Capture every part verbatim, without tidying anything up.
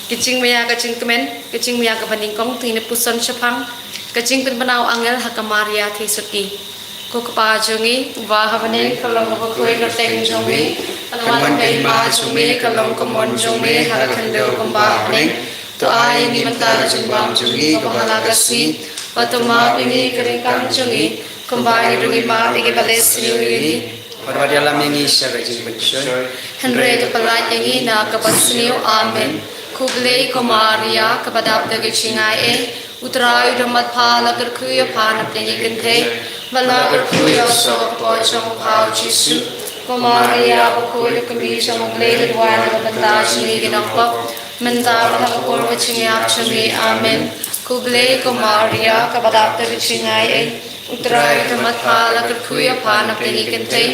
Ka jingmaya ka jingkmen, ka jingmaya kaba nyngkong, tang ïa kane puson shaphang, ka jingpynbna u angel ha ka Maria Theisotti. Ko Kpa jong ngi, uba ha bneng, ka long kaba khuid kyrteng jong me, kan wan ka hima jong me, ka long ka mon jong me, ha ka khyndew kumba ha bneng. To ai ïa ngi mynta ka jingbam jong ngi, kaba ha la ka sngi, bad to map ïa ngi ki ryngkang jong ngi, kumba ngi ruh ngi map ïa kiba leh sniew ïa ngi. Bad wat ïalam ïa ngi sha ka jingpynshoi, hynrei to pyllait ïa ngi na kaba sniew. Amen. Khublei ko Maria, kaba dap da ka jingaiei, U Trai u don bad pha, la kyrkhu ïa pha na pdeng ki kynthei, bad la kyrkhu ïa u soh ka kpoh jong pha u Jisu. Ko Maria bakhuid, ka kmie jong U Blei, to duwai na ka bynta jong ngi ki nongpop, mynta bad ha ka por ka jingïap jong ngi. Amen. Khublei ko Maria, kaba dap da ka jingaiei, U Trai u don bad pha, la kyrkhu ïa pha na pdeng ki kynthei,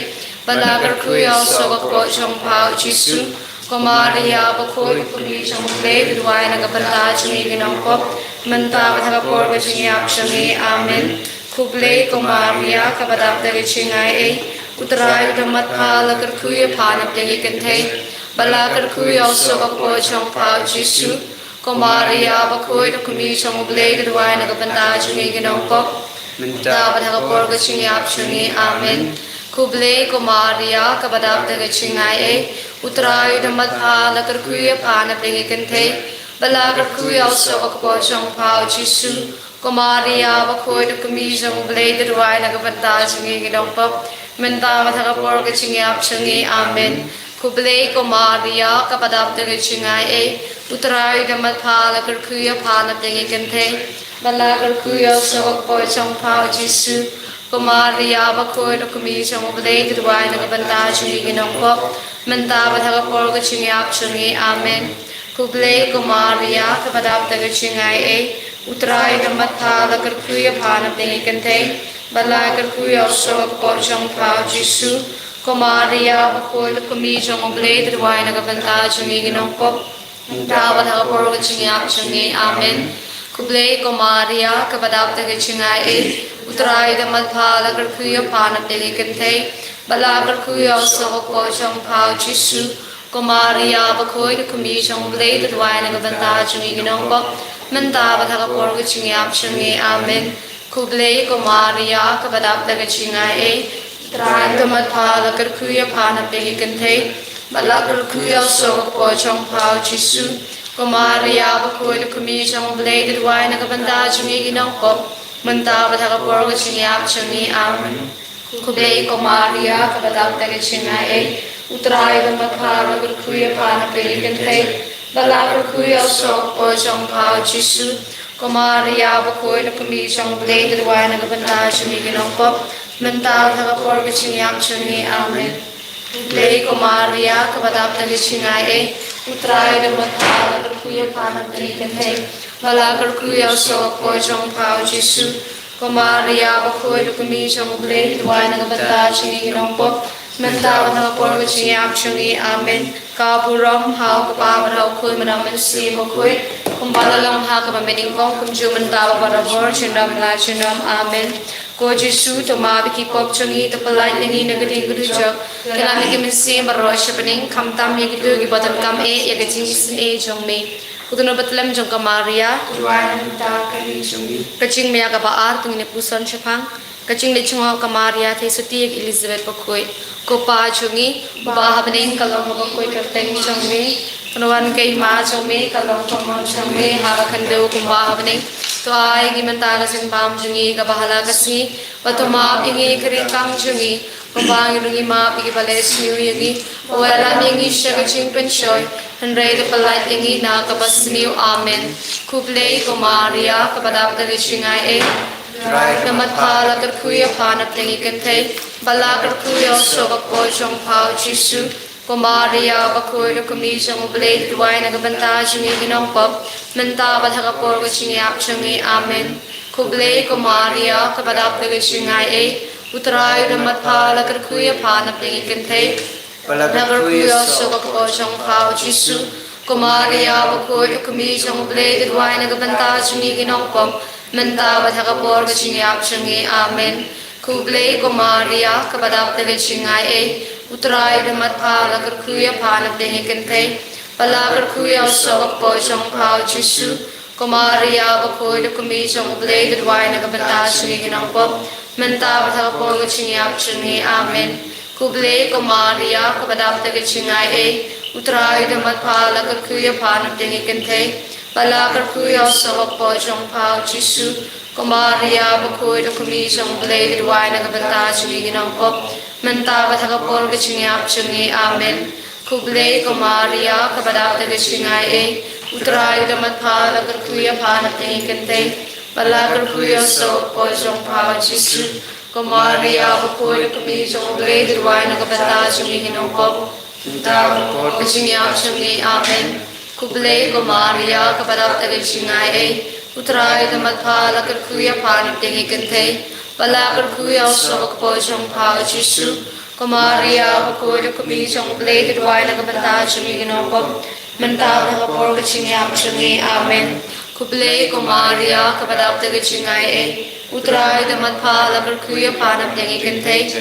bad la kyrkhu ïa u soh ka kpoh jong pha u Jisu. Ko Maria bakhuid, ka kmie jong U Blei, to duwai na ka bynta jong ngi ki nongpop, mynta bad ha ka por ka jingïap jong ngi. Amen. Khublei ko Maria, kaba dap da ka jingaiei, U Trai u don bad pha, la kyrkhu ïa pha na pdeng ki kynthei, bad la kyrkhu ïa u soh ka kpoh jong pha u Jisu. Ko Maria bakhuid, ka kmie jong U Blei, to duwai na ka bynta jong ngi ki nongpop, mynta bad ha ka por ka jingïap jong ngi. Amen. Khublei ko Maria, kaba dap da ka jingaiei, U Trai u don bad pha, la kyrkhu ïa pha na pdeng ki kynthei, bad la kyrkhu ïa u soh ka kpoh jong pha u Jisu. Ko Maria bakhuid, ka kmie jong U Blei, to duwai na ka bynta jong ngi ki nongpop, mynta bad ha ka por ka jingïap jong ngi. Amen. Khublei ko Maria, kaba dap da ka jingaiei, U Trai u don bad pha, la kyrkhu ïa pha na pdeng ki kynthei, bad la kyrkhu ïa u soh ka kpoh jong pha u Jisu. Ko Maria bakhuid, ka kmie jong U Blei, to duwai na ka bynta jong ngi ki nongpop, mynta bad ha ka por ka jingïap jong ngi. Amen. Khublei ko Maria, kaba dap da ka jingaiei, U Trai u don bad pha, la kyrkhu ïa pha na pdeng ki kynthei, bad la kyrkhu ïa u soh ka kpoh jong pha u Jisu. Ko Maria bakhuid, ka kmie jong U Blei, to duwai na ka bynta jong ngi ki nongpop, mynta bad ha ka por ka jingïap jong ngi. Amen. Khublei ko Maria, kaba dap da ka jingaiei, U Trai u don bad pha, la kyrkhu ïa pha na pdeng ki kynthei, bad la kyrkhu ïa u soh ka kpoh jong pha u Jisu. Ko Maria bakhuid, ka kmie jong U Blei, to duwai na ka bynta jong ngi ki nongpop, mynta bad ha ka por ka jingïap jong ngi. Amen. Khublei ko Maria, kaba dap da ka jingaiei, U Trai u don bad pha, la kyrkhu ïa pha na pdeng ki kynthei, bad la kyrkhu ïa u soh ka kpoh jong pha u Jisu. Ko Maria bakhuid, ka kmie jong U Blei, to duwai na ka bynta jong ngi ki nongpop, mynta bad ha ka por ka jingïap jong ngi. Amen. Khublei ko Maria, kaba dap da ka jingaiei, U Trai u don bad pha, la kyrkhu ïa pha na pdeng ki kynthei, bad la kyrkhu ïa u soh ka kpoh jong pha u Jisu. Ko Maria bakhuid, ka kmie jong U Blei, to duwai na ka bynta jong ngi ki nongpop, mynta bad ha ka por ka jingïap jong ngi. Amen. Khublei ko Maria, kaba dap da ka jingaiei, U Trai u don bad pha, la kyrkhu ïa pha na pdeng ki kynthei, bad la kyrkhu ïa u soh ka kpoh jong pha u Jisu. Ko Maria bakhuid, ka kmie jong U Blei, to duwai na ka bynta jong ngi ki nongpop, mynta bad ha ka por ka jingïap jong ngi. Amen. Ka burom ha U Kpa bad ha U Khun bad ha U Mynsiem Bakhuid, kumba la long ha kaba mynnyngkong, kumjuh mynta bad barabor, junom la junom. Amen. Ko Jisu, to map ïa ki pop jong ngi, to pyllait ïa ngi na ka ding ka dujok, to lam ïa ki mynsiem baroh sha bneng, khamtam ïa kito kiba donkam eh ïa ka jingisynei jong me. Ko Tnat Bathlem jong ka Maria, to duwai na ka bynta ka ri jong ngi. Ka jingmaya kaba ar, tang ïa kane puson shaphang, ka jingleit jngoh ka Maria Theisotti ïa ka Elizabeth bakhuid. Ko Pa jong ngi uba ha bneng, ka long kaba khuid ka kyrteng jong me, kan wan ka hima jong me, kan long ka mon jong me ha ka khyndew kumba ha bneng. To ai ïa ngi mynta ka jingbam jong ngi kaba ha la ka sngi, bad to map ïa ngi ki ryngkang jong ngi, kumba ngi ruh ngi map ïa kiba leh sniew ïa ngi. Wat ïalam ïa ngi sha ka jingpynshoi, hynrei to pyllait ïa ngi na kaba sniew. Amen. Khublei ko Maria, kaba dap da ka jingaiei, Trai u don bad pha, la kyrkhu ïa pha na pdeng ki kynthei, bad la kyrkhu ïa u soh ka kpoh jong pha u Jisu. Ko Maria bakhuid, ka kmie jong U Blei, to duwai na ka bynta jong ngi ki nongpop, mynta bad ha ka por ka jingïap jong ngi. Amen. Khublei ko Maria, kaba dap da ka jingaiei, U Trai u don bad pha, la kyrkhu ïa pha na pdeng ki kynthei, bad la kyrkhu ïa u soh ka kpoh jong pha u Jisu. Ko Maria bakhuid, ka kmie jong U Blei, to duwai na ka bynta jong ngi ki nongpop, mynta bad ha ka por ka jingïap jong ngi. Amen. Khublei ko Maria, kaba dap da ka jingaiei, U Trai u don bad pha, la kyrkhu ïa pha na pdeng ki kynthei, Ba la kyrkhu ïa u soh ka kpoh jong u Kpa u Jisu. Ko Maria bakhuid, da kmie jong U Blei, da duwai na ka bynta jong ngi ki nongpop, mynta bad ha ka por ka jingïap jong ngi. Amen. Khublei ko Maria, kaba dap da ka jingaiei, U Trai u don bad pha, la kyrkhu ïa pha na pdeng ki kynthei, ba la kyrkhu ïa u soh ka kpoh jong u Kpa u Jisu. Ko Maria bakhuid, da kmie jong U Blei, da duwai na ka bynta jong ngi ki nongpop, mynta bad ha ka por ka jingïap jong ngi. Amen. Khublei ko Maria, kaba dap da ka jingaiei, U Trai u don bad pha, la kyrkhu ïa pha na pdeng ki kynthei, ba la kyrkhu ïa u soh ka kpoh jong u Kpa u Jisu. Ko Maria bakhuid, da kmie jong U Blei, da duwai na ka bynta jong ngi ki nongpop, mynta bad ha ka por ka jingïap jong ngi. Amen. Khublei ko Maria, kaba dap da ka jingaiei, U Trai u don bad pha, la kyrkhu ïa pha na pdeng ki kynthei, ba la kyrkhu ïa u soh ka kpoh jong u Kpa u Jisu. Ko Maria bakhuid, da kmie jong U Blei, da duwai na ka bynta jong ngi ki nongpop, mynta bad ha ka por ka jingïap jong ngi. Amen. Khublei ko Maria, kaba dap da ka jingaiei, U Trai u don bad pha, la kyrkhu ïa pha na pdeng ki kynthei,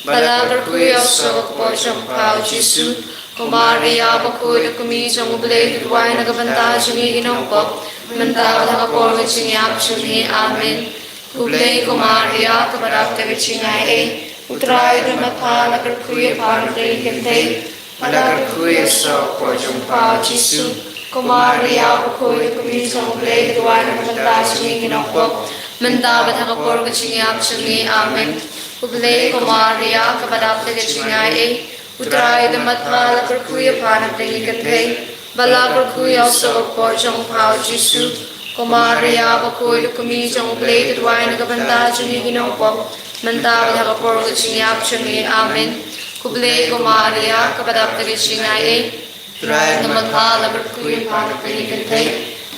ba la kyrkhu ïa u soh ka kpoh jong u Kpa u Jisu. Ko Maria bakhuid, da kmie jong U Blei, da duwai na ka bynta jong ngi ki nongpop, mynta bad ha ka por ka jingïap jong ngi. Amen. Khublei ko Maria, kaba dap da ka jingaiei, U Trai u don bad pha, la kyrkhu ïa pha na pdeng ki kynthei, ba la kyrkhu ïa u soh ka kpoh jong u Kpa u Jisu. Ko Maria bakhuid, da kmie jong U Blei, da duwai na ka bynta jong ngi ki nongpop, mynta bad ha ka por ka jingïap jong ngi. Amen. Khublei ko Maria, kaba dap da ka jingaiei, U Trai u don bad pha, la kyrkhu ïa pha na pdeng ki kynthei, ba la kyrkhu ïa u soh ka kpoh jong u Kpa u Jisu. Ko Maria bakhuid, da kmie jong U Blei, da duwai na ka bynta jong ngi ki nongpop, mynta bad ha ka por ka jingïap jong ngi. Amen. Khublei ko Maria, kaba dap da ka jingaiei, U Trai u don bad pha, la kyrkhu ïa pha na pdeng ki kynthei,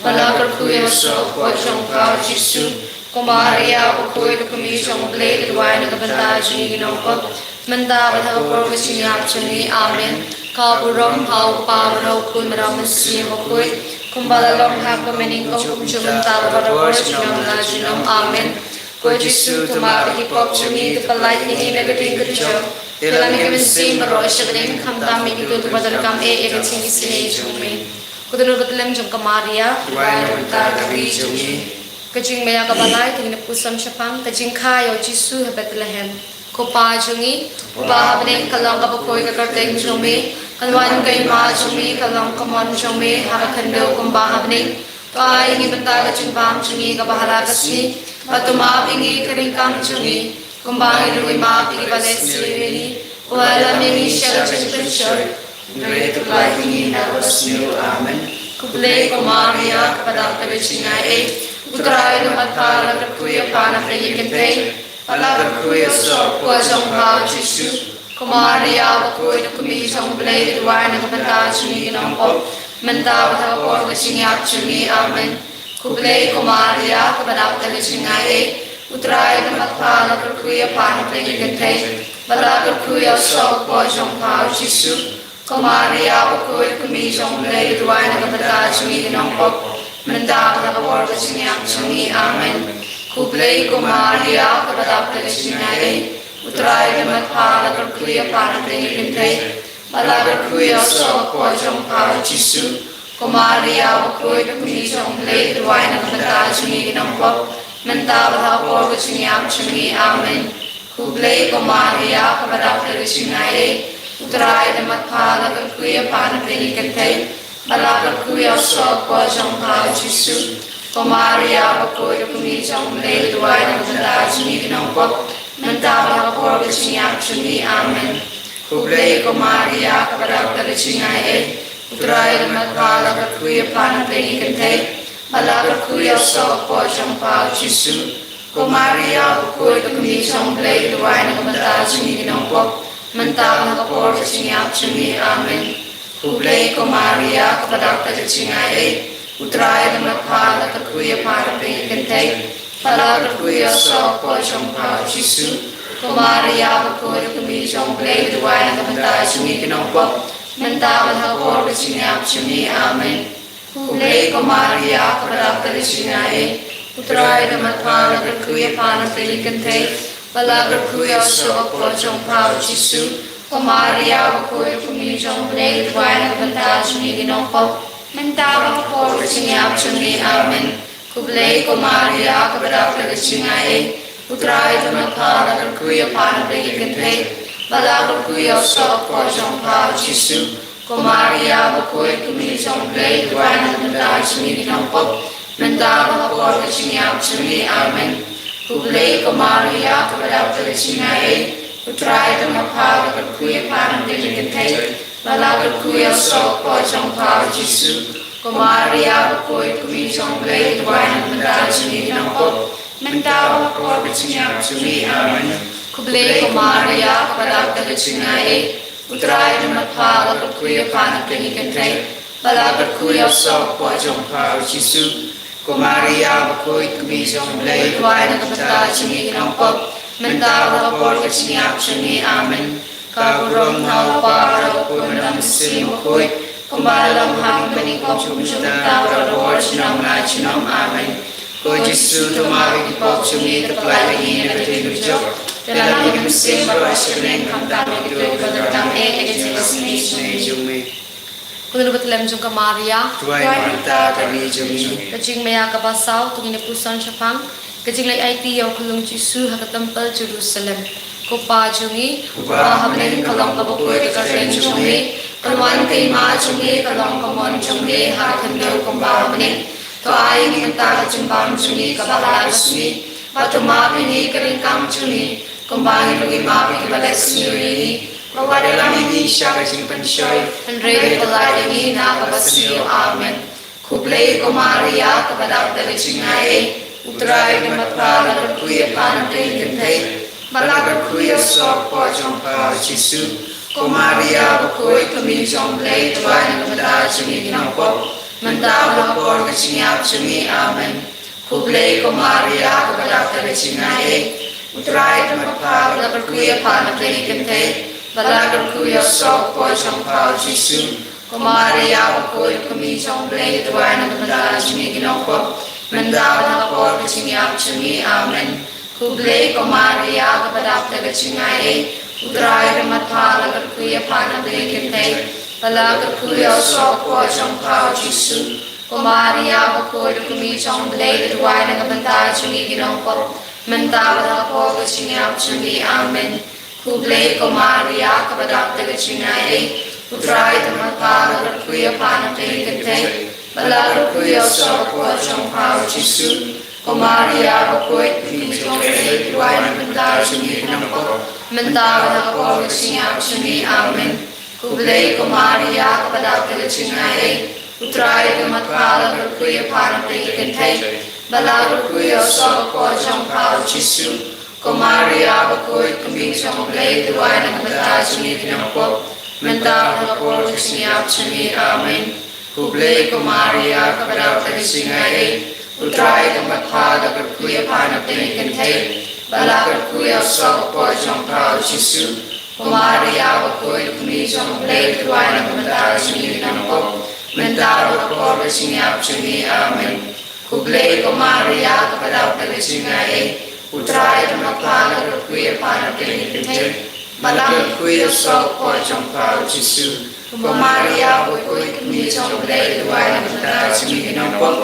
ba la kyrkhu ïa u soh ka kpoh jong u Kpa u Jisu. Ko Maria bakhuid, da kmie jong U Blei, da duwai na ka bynta jong ngi ki nongpop, mynta bad ha ka por ka jingïap jong ngi. Amen. Ka burom ha u Kpa, bad ha u Khun, bad ha u Mynsiem Bakhuid, kumba la long ha ka mynnyngkong, kumjuh mynta, bad barabor, junom la junom. Amen. Ko Jisu, to map ïa ki pop jong ngi, to pyllait ïa ngi na ka ding ka jong, to ïalam ïa ki mynsiem baroh sha bneng, khamtam ïa kito kiba donkam eh ïa ka jingisynei jong me. Ko dohnud bathylliem jong ka Maria, duwai na ka bynta ka ri jong ngi. Ka jingmaïa kaba lai, ka jingïasyllok shaphang ka jingkha ïa u Jisu ha Bethlehem. Ko Pa jong ngi uba ha bneng, ka long kaba khuid ka kyrteng jong me, kan wan ka hima jong me, ka long ka mon jong me ha ka khyndew kumba ha bneng. To ai ïa ngi mynta ka jingbam jong ngi kaba ha la ka sngi, bad to map ïa ngi ka ryngkang jong ngi, kumba ngi ruh ngi map ïa kiba leh sniew ïa ngi. Wat lam ïa ngi sha ka jingpynshoi, hynrei to pyllait ïa ngi na kaba sniew. Amen. Khublei ko Maria, kaba dap da ka jingaiei, U Trai u don bad pha, la kyrkhu ïa pha na pdeng ki kynthei, ba la kyrkhu ïa u soh ka kpoh jong u Kpa u Jisu. Ko Maria bakhuid, da kmie jong U Blei, da duwai na ka bynta jong ngi ki nongpop, mynta bad ha ka por ka jingïap jong ngi. Amen. Khublei ko Maria, kaba dap da ka jingaiei, U Trai u don bad pha, la kyrkhu ïa pha na pdeng ki kynthei, ba la kyrkhu ïa u soh ka kpoh jong u Kpa u Jisu. Ko Maria bakhuid, da kmie jong U Blei, da duwai na ka bynta jong ngi ki nongpop, mynta bad ha ka por ka jingïap jong ngi. Amen. Khublei ko Maria, kaba dap da ka jingaiei, U Trai u don bad pha, la kyrkhu ïa pha na pdeng ki kynthei, ba la kyrkhu ïa u soh ka kpoh jong u Kpa u Jisu. Ko Maria bakhuid, da kmie jong U Blei, da duwai na ka bynta jong ngi ki nongpop, mynta bad ha ka por ka jingïap jong ngi. Amen. Khublei ko Maria, kaba dap da ka jingaiei, U Trai u don bad pha, la kyrkhu ïa pha na pdeng ki kynthei, ba la kyrkhu ïa u soh ka kpoh jong u Kpa u Jisu. Ko Maria bakhuid, da kmie jong U Blei, da duwai na ka bynta jong ngi ki nongpop, mynta bad ha ka por ka jingïap jong ngi. Amen. Khublei ko Maria, kaba dap da ka jingaiei, U Trai u don bad pha, la kyrkhu ïa pha na pdeng ki kynthei, ba la kyrkhu ïa u soh ka kpoh jong u Kpa u Jisu. Ko Maria bakhuid, da kmie jong U Blei, da duwai na ka bynta jong ngi ki nongpop, mynta bad ha ka por ka jingïap jong ngi. Amen. Khublei ko Maria, kaba dap da ka jingaiei, U Trai u don bad pha, la kyrkhu ïa pha na pdeng ki kynthei, ba la kyrkhu ïa u soh ka kpoh jong u Kpa u Jisu. Ko Maria bakhuid, da kmie jong U Blei, da duwai na ka bynta jong ngi ki nongpop, mynta bad ha ka por ka jingïap jong ngi. Amen. Khublei ko Maria, kaba dap da ka jingaiei, U Trai u don bad pha, la kyrkhu ïa pha na pdeng ki kynthei, ba la kyrkhu ïa u soh ka kpoh jong u Kpa u Jisu. Ko Maria bakhuid, ko kmie jong U Blei, duwai na ka bynta jong ngi ki nongpop, mynta bad ha ka por ka jingïap jong ngi. Amen. Khublei ko Maria, kaba dap da ka jingaiei, U Trai u don bad pha, la kyrkhu ïa pha na pdeng ki kynthei, bad la kyrkhu ïa u soh hapoh jong pha U Jisu. Ko Maria bakhuid, ko kmie jong U Blei, duwai na ka bynta jong ngi ki nongpop, mynta bad ha ka por ka jingïap jong ngi. Amen. Khublei ko Maria, kaba dap da ka jingaiei, U Trai u don bad pha, la kyrkhu ïa pha na pdeng ki kynthei, bad la kyrkhu ïa u soh hapoh jong pha U Jisu. Ko Maria bakhuid, ko kmie jong U Blei, duwai na ka bynta jong ngi ki nongpop, mynta bad ha ka por ka jingïap jong ngi. Amen. Khublei ko Maria, kaba dap da ka jingaiei, U Trai u don bad pha, la kyrkhu ïa pha na pdeng ki kynthei, bad la kyrkhu ïa u soh hapoh jong pha U Jisu. Ko Maria bakhuid, ko kmie jong U Blei, duwai na ka bynta jong ngi ki nongpop, mynta bad ha ka por ka jingïap jong ngi. Amen. Ka burom ha U Kpa, ha U Khun bad ha U Mynsiem Bakhuid, kumba la long ha kaba nyngkong, kumjuh, mynta bad ha ka por junom la junom. Amen. Ko Jisu, to map ïa ki pop jong ngi, to pyllait ïa ngi na ka jingdup jop, to ïalam ïa ka mynsiem baroh sha bneng, khamtam ïa kito kiba donkam eh ïa ka jingsnei jong ngi. Ko Kynrad Bathlem jong ka Maria, duwai na ka bynta ka ri jong ngi. Ka jingmaïa kaba saw. To ngin ïa puson shaphang ka jingleit aiti ïa u khyllung Jisu ha ka templ Jerusalem. Ko Pa jong ngi uba ha bneng, ka long kaba khuid ka kyrteng jong me, kan wan ka hima jong me, ka long ka mon jong me ha ka khyndew kumba ha bneng. To ai ïa ngi mynta ka jingbam jong ngi kaba ha ka sngi, bad to map ïa ngi ka ryngkang jong ngi, kumba ngi ruh ngi map ïa kiba leh sniew ïa ngi, bad wat ïalam ïa ngi sha ka jingpynshoi, hynrei to pyllait ïa ngi na kaba sniew. Amen. Khublei ko Maria, kaba dap da ka jingaiei, U Trai u don bad pha, la kyrkhu ïa pha na pdeng ki kynthei, bad la kyrkhu ïa u soh hapoh jong pha U Jisu. Ko Maria bakhuid, ko kmie jong U Blei, duwai na ka bynta jong ngi ki nongpop, mynta bad ha ka por ka jingïap jong ngi. Amen. Khublei ko Maria, kaba dap da ka jingaiei, U Trai u don bad pha, la kyrkhu ïa pha na pdeng ki kynthei, bad la kyrkhu ïa u soh hapoh jong pha U Jisu. Ko Maria bakhuid, ko kmie jong U Blei, duwai na ka bynta jong ngi ki nongpop, mynta bad ha ka por ka jingïap jong ngi. Amen. Khublei ko Maria, kaba dap da ka jingaiei, U Trai u don bad pha, la kyrkhu ïa pha na pdeng ki kynthei, bad la kyrkhu ïa u soh hapoh jong pha U Jisu. Ko Maria bakhuid, ko kmie jong U Blei, duwai na ka bynta jong ngi ki nongpop, mynta bad ha ka por ka jingïap jong ngi. Amen. Khublei ko Maria, kaba dap da ka jingaiei, U Trai u don bad pha, la kyrkhu ïa pha na pdeng ki kynthei, bad la kyrkhu ïa u soh hapoh jong pha U Jisu. Ko Maria bakhuid, ko kmie jong U Blei, duwai na ka bynta jong ngi ki nongpop, mynta bad ha ka por ka jingïap jong ngi. Amen. Khublei ko Maria, kaba dap da ka jingaiei, U Trai u don bad pha, la kyrkhu ïa pha na pdeng ki kynthei, bad la kyrkhu ïa u soh hapoh jong pha U Jisu. Ko Maria bakhuid, ko kmie jong U Blei, duwai na ka bynta jong ngi ki nongpop, mynta bad ha ka por ka jingïap jong ngi. Amen. Khublei ko Maria, kaba dap da ka jingaiei, U Trai u don bad pha, la kyrkhu ïa pha na pdeng ki kynthei, bad la kyrkhu ïa u soh hapoh jong pha U Jisu. Ko Maria bakhuid, ko kmie jong U Blei, duwai na ka bynta jong ngi ki nongpop, mynta bad ha ka por ka jingïap jong ngi. Amen. Khublei ko Maria, kaba dap da ka jingaiei, U Trai u don bad pha, la kyrkhu ïa pha na pdeng ki kynthei, bad la kyrkhu ïa u soh hapoh jong pha U Jisu. Ko Maria bakhuid, ko kmie jong U Blei, duwai na ka bynta jong ngi ki nongpop,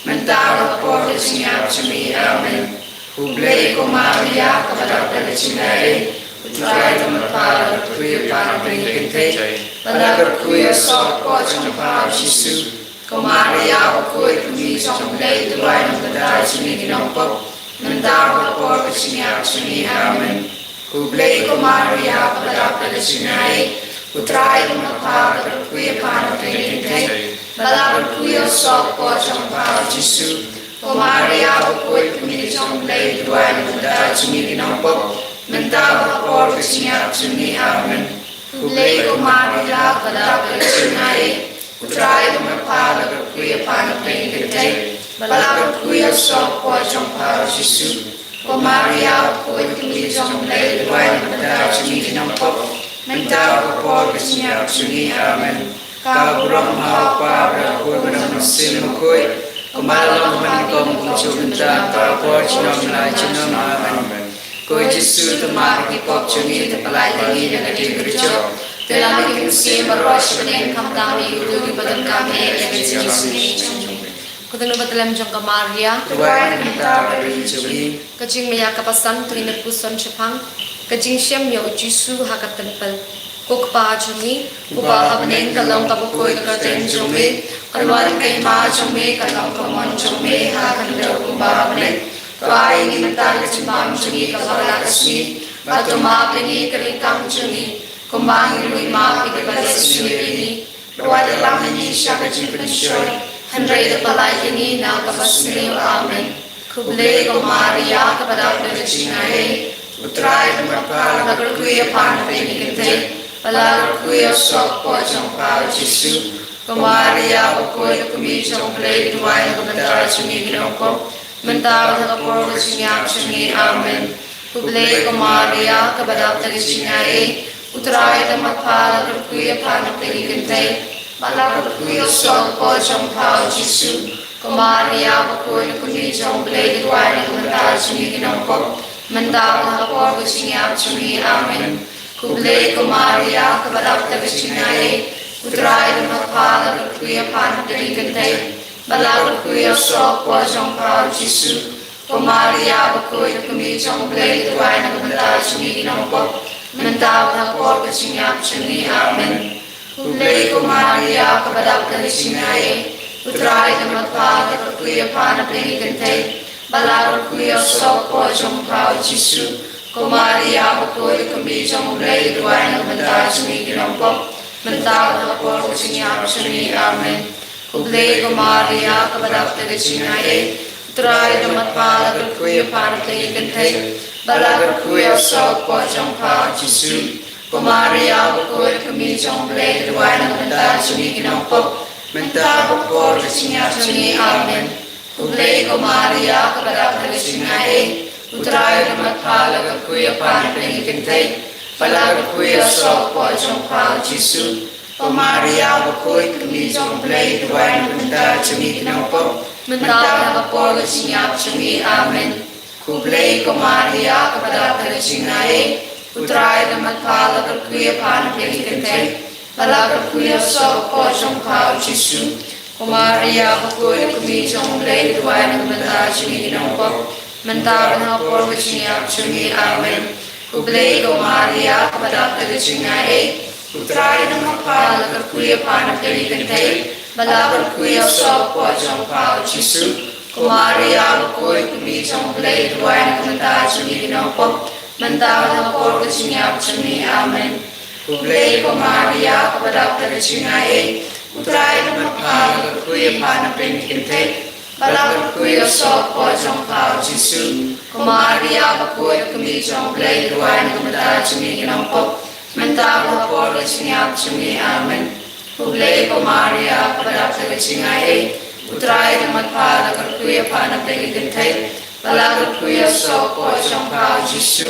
mynta bad ha ka por ka jingïap jong ngi. Amen. Khublei ko Maria, kaba dap da ka jingaiei, U Trai u don bad pha, la kyrkhu ïa pha na pdeng ki kynthei, bad la kyrkhu ïa u soh hapoh jong pha U Jisu. Ko Maria bakhuid, ko kmie jong U Blei, duwai na ka bynta jong ngi ki nongpop, mynta bad ha ka por ka jingïap jong ngi. Amen. Khublei ko Maria, kaba dap da ka jingaiei, U Trai u don bad pha, la kyrkhu ïa pha na pdeng ki kynthei, bad la kyrkhu ïa u soh hapoh jong pha U Jisu. Ko Maria bakhuid, ko kmie jong U Blei, duwai na ka bynta jong ngi ki nongpop, mynta bad ha ka por ka jingïap jong ngi. Amen. Khublei ko Maria, kaba dap da ka jingaiei, U Trai u don bad pha, la kyrkhu ïa pha na pdeng ki kynthei, bad la kyrkhu ïa u soh hapoh jong pha U Jisu. Ko Maria bakhuid, ko kmie jong U Blei, duwai na ka bynta jong ngi ki nongpop, mynta bad ha ka por ka jingïap jong ngi. Amen. Ka burom ha U Kpa, ha U Khun bad ha U Mynsiem Bakhuid, kumba la long ha kaba nyngkong, kumjuh, mynta bad ha ka por junom la junom. Amen. Ko Ko Jisu, to map ïa ki pop jong ngi, to pyllait ïa ngi na ka diengkyrshan. To ïalam ïa ki mynsiem baroh sha bneng, khamtam ïa kito kiba donkam eh ïa ka jingsngew jong ngi. Khublei ïa ka bynta jong ka Maria. To duwai na ka bynta ka ri jong ngi. Ka jingmih ïa ka basan, to ïa ngi puson shaphang ka jingshem ïa u Jisu ha ka templ. Ko Kpa jong ngi uba ha bneng, ka long kaba khuid ka kyrteng jong me, ka wan ka hima jong me, ka long ka mon jong me ha khyndew kumba ha bneng. To ai ïa ngi mynta ka jingbam jong ngi kaba la ka sngi, bad to map ïa ngi ka ri kam jong ngi, kumba ngi ruh ngi map ïa kiba la sniew ïa ngi. Wat ïalam ïa ngi sha ka jingpynshoi, hynrei to pyllait ïa ngi na kaba sniew. Amen. Khublei ko Maria, kaba dap da ka jingaiei, U Trai u don bad pha, la kyrkhu ïa pha na pdeng ki kynthei, bad la kyrkhu ïa u soh ka kpoh jong pha u Jisu. Ko Maria bakhuid, ko kmie jong U Blei, to duwai na ka bynta jong ngi ki nongpop, mynta bad ha ka por ka jingïap jong ngi. Amen. Khublei ko Maria, kaba dap da ka jingaiei, U Trai u don bad pha, la kyrkhu ïa pha na pdeng ki kynthei, bad la kyrkhu ïa u soh ka kpoh jong pha u Jisu. Ko Maria bakhuid, ko kmie jong U Blei, to duwai na ka bynta jong ngi ki nongpop, mynta bad ha ka por ka jingïap jong ngi. Amen. Khublei ko Maria, kaba dap da ka jingaiei, U Trai u don bad pha, la kyrkhu ïa pha na pdeng ki kynthei, bad la kyrkhu ïa u soh ka kpoh jong pha u Jisu. Ko Maria bakhuid, ko kmie jong U Blei, to duwai na ka bynta jong ngi ki nongpop, mynta bad ha ka por ka jingïap jong ngi. Amen. Khublei ko Maria, kaba dap da ka jingaiei, U Trai u don bad pha, la kyrkhu ïa pha na pdeng ki kynthei, bad la kyrkhu ïa u soh ka kpoh jong pha u Jisu. Ko Maria bakhuid, ko kmie jong U Blei, to duwai na ka bynta jong ngi ki nongpop, mynta bad ha ka por ka jingïap jong ngi. Amen. Khublei ko Maria, kaba dap da ka jingaiei, U Trai u don bad pha, la kyrkhu ïa pha na pdeng ki kynthei, bad la kyrkhu ïa u soh ka kpoh jong pha u Jisu. Ko Maria bakhuid, ko kmie jong U Blei, to duwai na ka bynta jong ngi ki nongpop, mynta bad ha ka por ka jingïap jong ngi. Amen. Khublei ko Maria, kaba dap da ka jingaiei, U Trai u don bad pha, la kyrkhu ïa pha na pdeng ki kynthei, bad la kyrkhu ïa u soh ka kpoh jong pha u Jisu. Ko Maria bakhuid, ko kmie jong U Blei, to duwai na ka bynta jong ngi ki nongpop, mynta bad ha ka por ka jingïap jong ngi. Amen. Khublei ko Maria, kaba dap da ka jingaiei, U Trai u don bad pha, la kyrkhu ïa pha na pdeng ki kynthei, bad la kyrkhu ïa u soh ka kpoh jong pha u Jisu. Ko Maria bakhuid, ko kmie jong U Blei, to duwai na ka bynta jong ngi ki nongpop, mynta bad ha ka por ka jingïap jong ngi. Amen. Khublei ko Maria, kaba dap da ka jingaiei, U Trai u don bad pha, la kyrkhu ïa pha na pdeng ki kynthei, bad la kyrkhu ïa u soh ka kpoh jong pha u Jisu. Ko Maria bakhuid, ko kmie jong U Blei, to duwai na ka bynta jong ngi ki nongpop, mynta bad ha ka por ka jingïap jong ngi. Amen. Khublei ko Maria, kaba dap da ka jingaiei, U Trai u don bad pha, la kyrkhu ïa pha na pdeng ki kynthei, bad la kyrkhu ïa u soh ka kpoh jong pha u Jisu. Ko Maria bakhuid, ko kmie jong U Blei, to duwai na ka bynta jong ngi ki nongpop, mynta bad ha ka por ka jingïap jong ngi. Amen. Khublei ko Maria, kaba dap da ka jingaiei, U Trai u don bad pha, la kyrkhu ïa pha na pdeng ki kynthei, bad la kyrkhu ïa u soh ka kpoh jong pha u Jisu.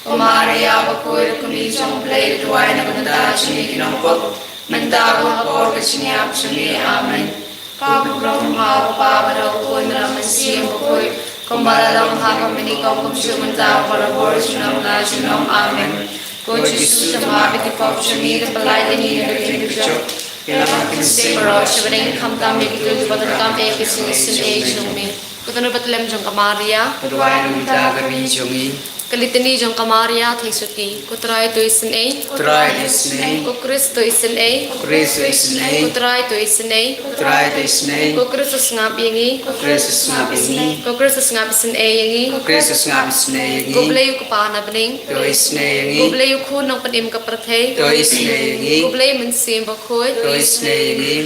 Ko Maria bakhuid, ko kmie jong U Blei, to duwai na ka bynta jong ngi ki nongpop, mynta bad ha ka por ka jingïap jong ngi. Amen. Ka burom ha U Kpa bad ha U Khun bad ha U Mynsiem Bakhuid, kumba la long ha ka mynta, kumjuh mynta, barabor, junom la junom. Amen. Ko Jisu, to map ïa ki pop jong ngi, to pyllait ïa ngi na ka diengkyrshan. Ïalam ïa ki mynsiem baroh sha bneng, khamtam ïa kito kiba donkam eh ïa ka jingsngewsih jong me. Ka dohnud bad ka lem jong ka Maria. To duwai na ka bynta ka ri jong ngi. Ka Litani jong ka Maria Theisotti. Ko Trai to isynei. Ko Trai to isynei. Ko Khrist to isynei. Ko Khrist to isynei. Ko Trai to isynei. Ko Trai to isynei. Ko Khrist to sngap ïa ngi. Ko Khrist to sngap ïa ngi. Ko Khrist to sngap isynei ïa ngi. Ko Khrist to sngap isynei ïa ngi. Ko Blei U Kpa na bneng. To isynei ïa ngi. Ko Blei U Khun nongpynim ka pyrthei. To isynei ïa ngi. Ko Blei Mynsiem Bakhuid. To isynei ïa ngi.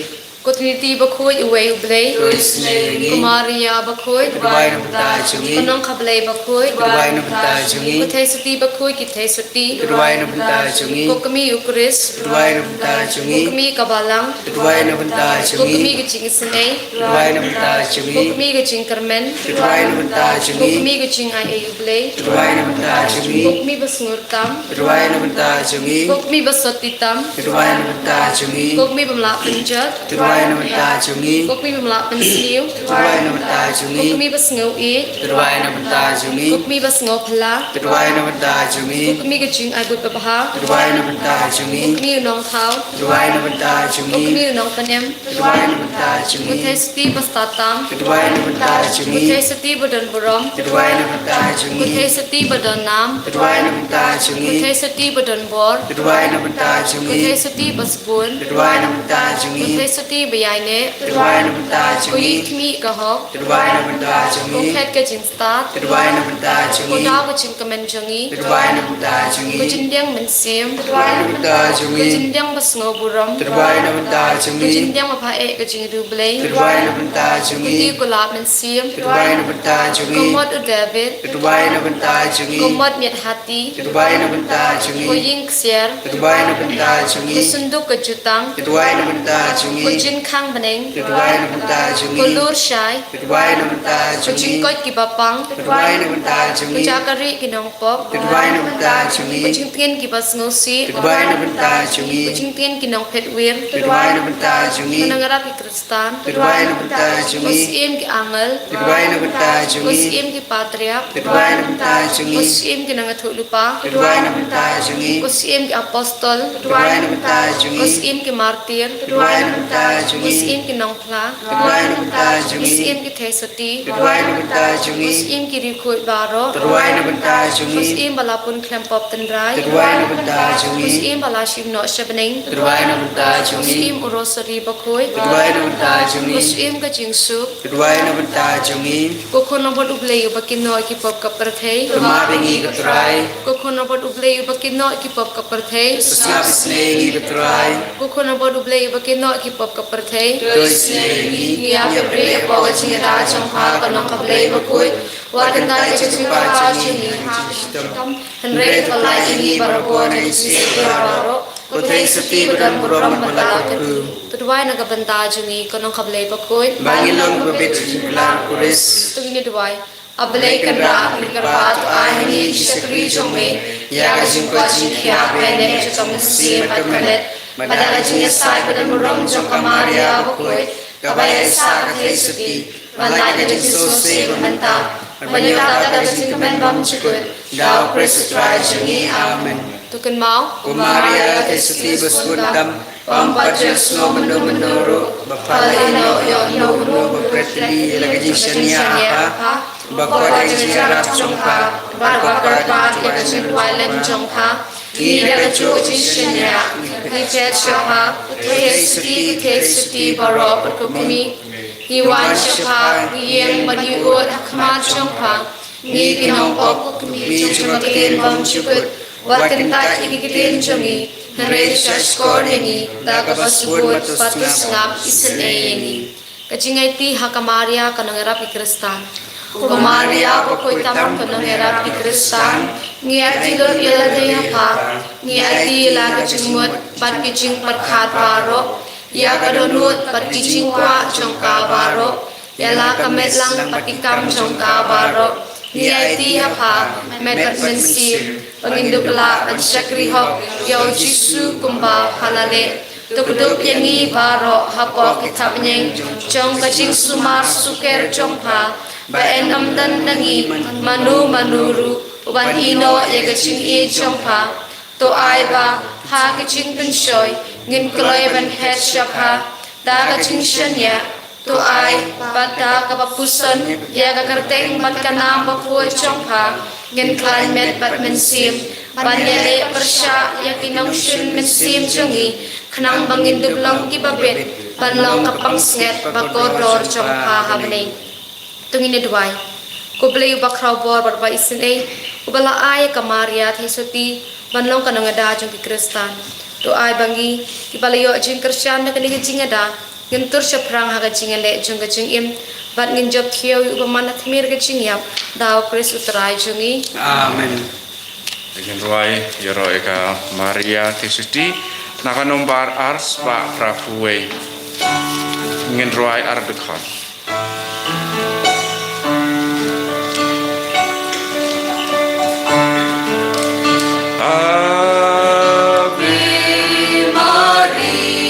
Ko Triniti bakhuid uwei U Blei. To isynei ïa ngi. Ko Maria bakhuid. To duwai na ka bynta jong ngi. Ko Nongkha Blei bakhuid. To duwai na ka bynta jong ngi. Ko Theisotti bakhuid ki Theisotti. To duwai na ka bynta jong ngi. Ko Kmie U Khrist. To duwai na ka bynta jong ngi. Ko Kmie ka Balang. To duwai na ka bynta jong ngi. Ko Kmie ka jingisynei. To duwai na ka bynta jong ngi. Ko Kmie ka jingkyrmen. To duwai na ka bynta jong ngi. Ko Kmie ka jingaiei U Blei. To duwai na ka bynta jong ngi. Ko Kmie ba sngur tam. To duwai na ka bynta jong ngi. Ko Kmie ba sotti tam. To duwai na ka bynta jong ngi. Ko Kmie bym lah pynjot. To duwai Tyrwai na bynta jong ngi. Ko kmie ba mlak pynsniew. Tyrwai na bynta jong ngi. Ko kmie ba sngew ïeit. Tyrwai na bynta jong ngi. Ko kmie ba sngew phylla. Tyrwai na bynta jong ngi. Ko kmie ka jingaibud babha. Tyrwai na bynta jong ngi. Ko kmie u nongthaw. Tyrwai na bynta jong ngi. Ko kmie u nongpynim. Tyrwai na bynta jong ngi. Ko thei sotti ba stad tam. Tyrwai na bynta jong ngi. Ko thei sotti ba don burom. Tyrwai na bynta jong ngi. Ko thei sotti ba don nam. Tyrwai na bynta jong ngi. Ko thei sotti ba don bor. Tyrwai na bynta jong ngi. Ko thei sotti ba sbun. Tyrwai na bynta jong ngi. Ko thei sotti ba ïaineh. Tyrwai na bynta jong ngi. Ko ïit khmih ka hok. Tyrwai na bynta jong ngi. Ko khet ka jingstad. Tyrwai na bynta jong ngi. Ko daw ka jingkmen jong ngi. Tyrwai na bynta jong ngi. Ko jingdiang mynsiem. Tyrwai na bynta jong ngi. Ko jingdiang ba sngew burom. Tyrwai na bynta jong ngi. Ko jingdiang ba pha eh ka jingriewblei. Tyrwai na bynta jong ngi. Ko ti ko lap mynsiem. Tyrwai na bynta jong ngi. Ko mot u David. Tyrwai na bynta jong ngi. Ko mot miat hati. Tyrwai na bynta jong ngi. Ko ïing ksiar. Tyrwai na bynta jong ngi. Ko synduk ka jutang. Tyrwai na bynta jong ngi. Ko jingkhang bneng. Tyrwai na bynta jong ngi. Ko lur shai. Tyrwai na bynta jong ngi. Ko jingkoit kiba pang. Tyrwai na bynta jong ngi. Ko jaka rieh ki nongpop. Tyrwai na bynta jong ngi. Ko jingtngen kiba sngewsih. Tyrwai na bynta jong ngi. Ko jingtngen ki nongphet wir. Tyrwai na bynta jong ngi. Ko nongïarap ki Khristan. Tyrwai na bynta jong ngi. Ko syiem ki angel. Tyrwai na bynta jong ngi. Ko syiem ki patriark. Tyrwai na bynta jong ngi. Ko syiem ki nongïathuhlypa. Tyrwai na bynta jong ngi. Ko syiem ki apostol. Tyrwai na bynta jong ngi. Ko syiem ki martir. Tyrwai na bynta jong ngi. Ko syiem ki nongphla. Tyrwai na bynta jong ngi. Ko syiem ki thei sotti. Tyrwai na bynta jong ngi. Ko syiem ki riewkhuid baroh. Tyrwai na bynta jong ngi. Ko syiem ba la pun khlem pop tynrai. Tyrwai na bynta jong ngi. Ko syiem ba la shim noh sha bneng. Tyrwai na bynta jong ngi. Ko syiem u rosary bakhuid. Tyrwai na bynta jong ngi. Ko syiem ka jingsuk. Tyrwai na bynta jong ngi. Ko khun nongbuh u Blei uba kynnoh ïa ki pop ka pyrthei. To map ïa ngi ko Trai. Ko khun nongbuh u Blei uba kynnoh ïa ki pop ka pyrthei. To sngap isynei ïa ngi ko Trai. Ko khun nongbuh u Blei uba kynnoh ïa ki pop ka pyrthei. To isynei ïa ngi. Ngi ïa pyrshah ïa ka jingïada jong pha ko Nongkha Blei bakhuid. Wat kyntait ïa ka jingpynpaw jong ngi ha ka jingshitom. Hynrei to pyllait ïa ngi baroh na ka jingïaseng baroh. Ko thei sotti ba don burom bad ba la kyrkhu. To duwai na ka bynta jong ngi ko Nongkha Blei bakhuid. Ba ngin long kiba bit jingkular u Khrist. To ngin duwai. A Blei Kynrad, Blei kyrpad, to ai ha ngi ki shakri jong me ïa ka jingkoit jingkhiah bad ka mynsiem bad ka met, bad ïa ka jingïasaid ba don burom jong ka Maria bakhuid, kaba ïaisah ka thei sotti, ban lait ka jingsngewsih ba mynta, ban ïoh da ka jingkmen bymjukut, da u Khrist u Trai jong ngi. Amen. To kynmaw, ko Maria, ka thei sotti ba sbun tam, ym pat ju sngew mynno mynno ruh ba pha la ïehnoh ïa uno uno uba pret tylli ïa la ka jingshaniah ha pha, ba khot ïa ka jingïarap jong pha, bad ba kyrpad ïa ka jingduwai lem jong pha. Ngi da kajuh ka jingshaniah ngi phet sha pha, ko thei sotti, ko thei sotti baroh bad ko kmie. Ngi wan sha pha, ngi ïeng bad ngi ud ha khmat jong pha. Ngi ki nongpop, ko kmie jong ka ktien bymjukut. Wat kyntait ïa ki ktien jong ngi, hynrei to shahshkor ïa ngi da kaba sbun, bad to sngap isynei ïa ngi. Ka jingaiti ha ka Maria ka nongïarap ki Khristan. Ko Maria bakhuid tam, ko nongïarap ki Khristan, ngi aiti lut ïa lade ha pha, ngi aiti ïa la ka jingmut bad ki jingpyrkhat baroh, ïa ka dohnud bad ki jingkwah jong ka baroh, ïa la ka met lang bad ki kam jong ka baroh. Ngi aiti ha pha, met bad mynsiem, ba ngin dup lah ban shakri hok ïa u Jisu kumba pha la leh. To kdup ïa ngi baroh hapoh ki thapniang jong ka jingsumar sukher jong pha, ba yn ym don na ngi mano mano ruh uban ïehnoh ïa ka jingïeit jong pha. To ai ba ha ka jingpynshoi ngin kloi ban phet sha pha da ka jingshaniah. To ai ba da kaba puson ïa ka kyrteng bad ka nam bakhuid jong pha, ngin khlaiñ met bad mynsiem ban ïaleh pyrshah ïa ki nongshun mynsiem jong ngi, khnang ba ngin dup long kiba bit ban long ka pansngiat ba kordor jong pha ha bneng. To ngin ïa duwai. Ko Blei uba khraw bor bad uba isynei, uba la ai ïa ka Maria thei sotti ban long ka nongïada jong ki Khristan, to ai ba ngi kiba la ïoh jingkyrshan da kane ka jingïada, ngin tur shaphrang ha ka jingïaleh jong ka jingim, bad ngin jop khiew ïa uba man ha tmier ka jingïap, da u Khrist u Trai jong ngi. Amen. Ngin duwai ïaroh ïa ka Maria thei sotti na ka nombar ar spah phra phew wei. Ngin duwai ar dkhot. Ave Maria.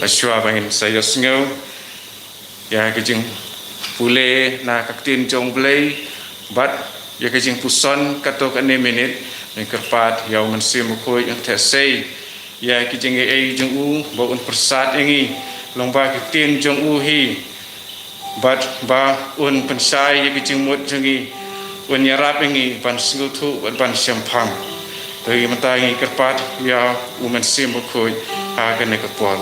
Shuwa ba ngin sa ïohsngew ïa ka jingpule na ka ktien jong U Blei bad ïa ka jingpuson katto katne minit, ngin kyrpad ïa U Mynsiem Bakhuid un theh sei ïa ka jingaiei jong u ba un pyrsad ïa ngi lyngba ka ktien jong u hi. Bad ba un pynshai ïa ka jingmut jong ngi, un ïarap ïa ngi ban sngewthuh bad ban shemphang. Te mynta ngi kyrpad ïa U Mynsiem Bakhuid ha kane ka por.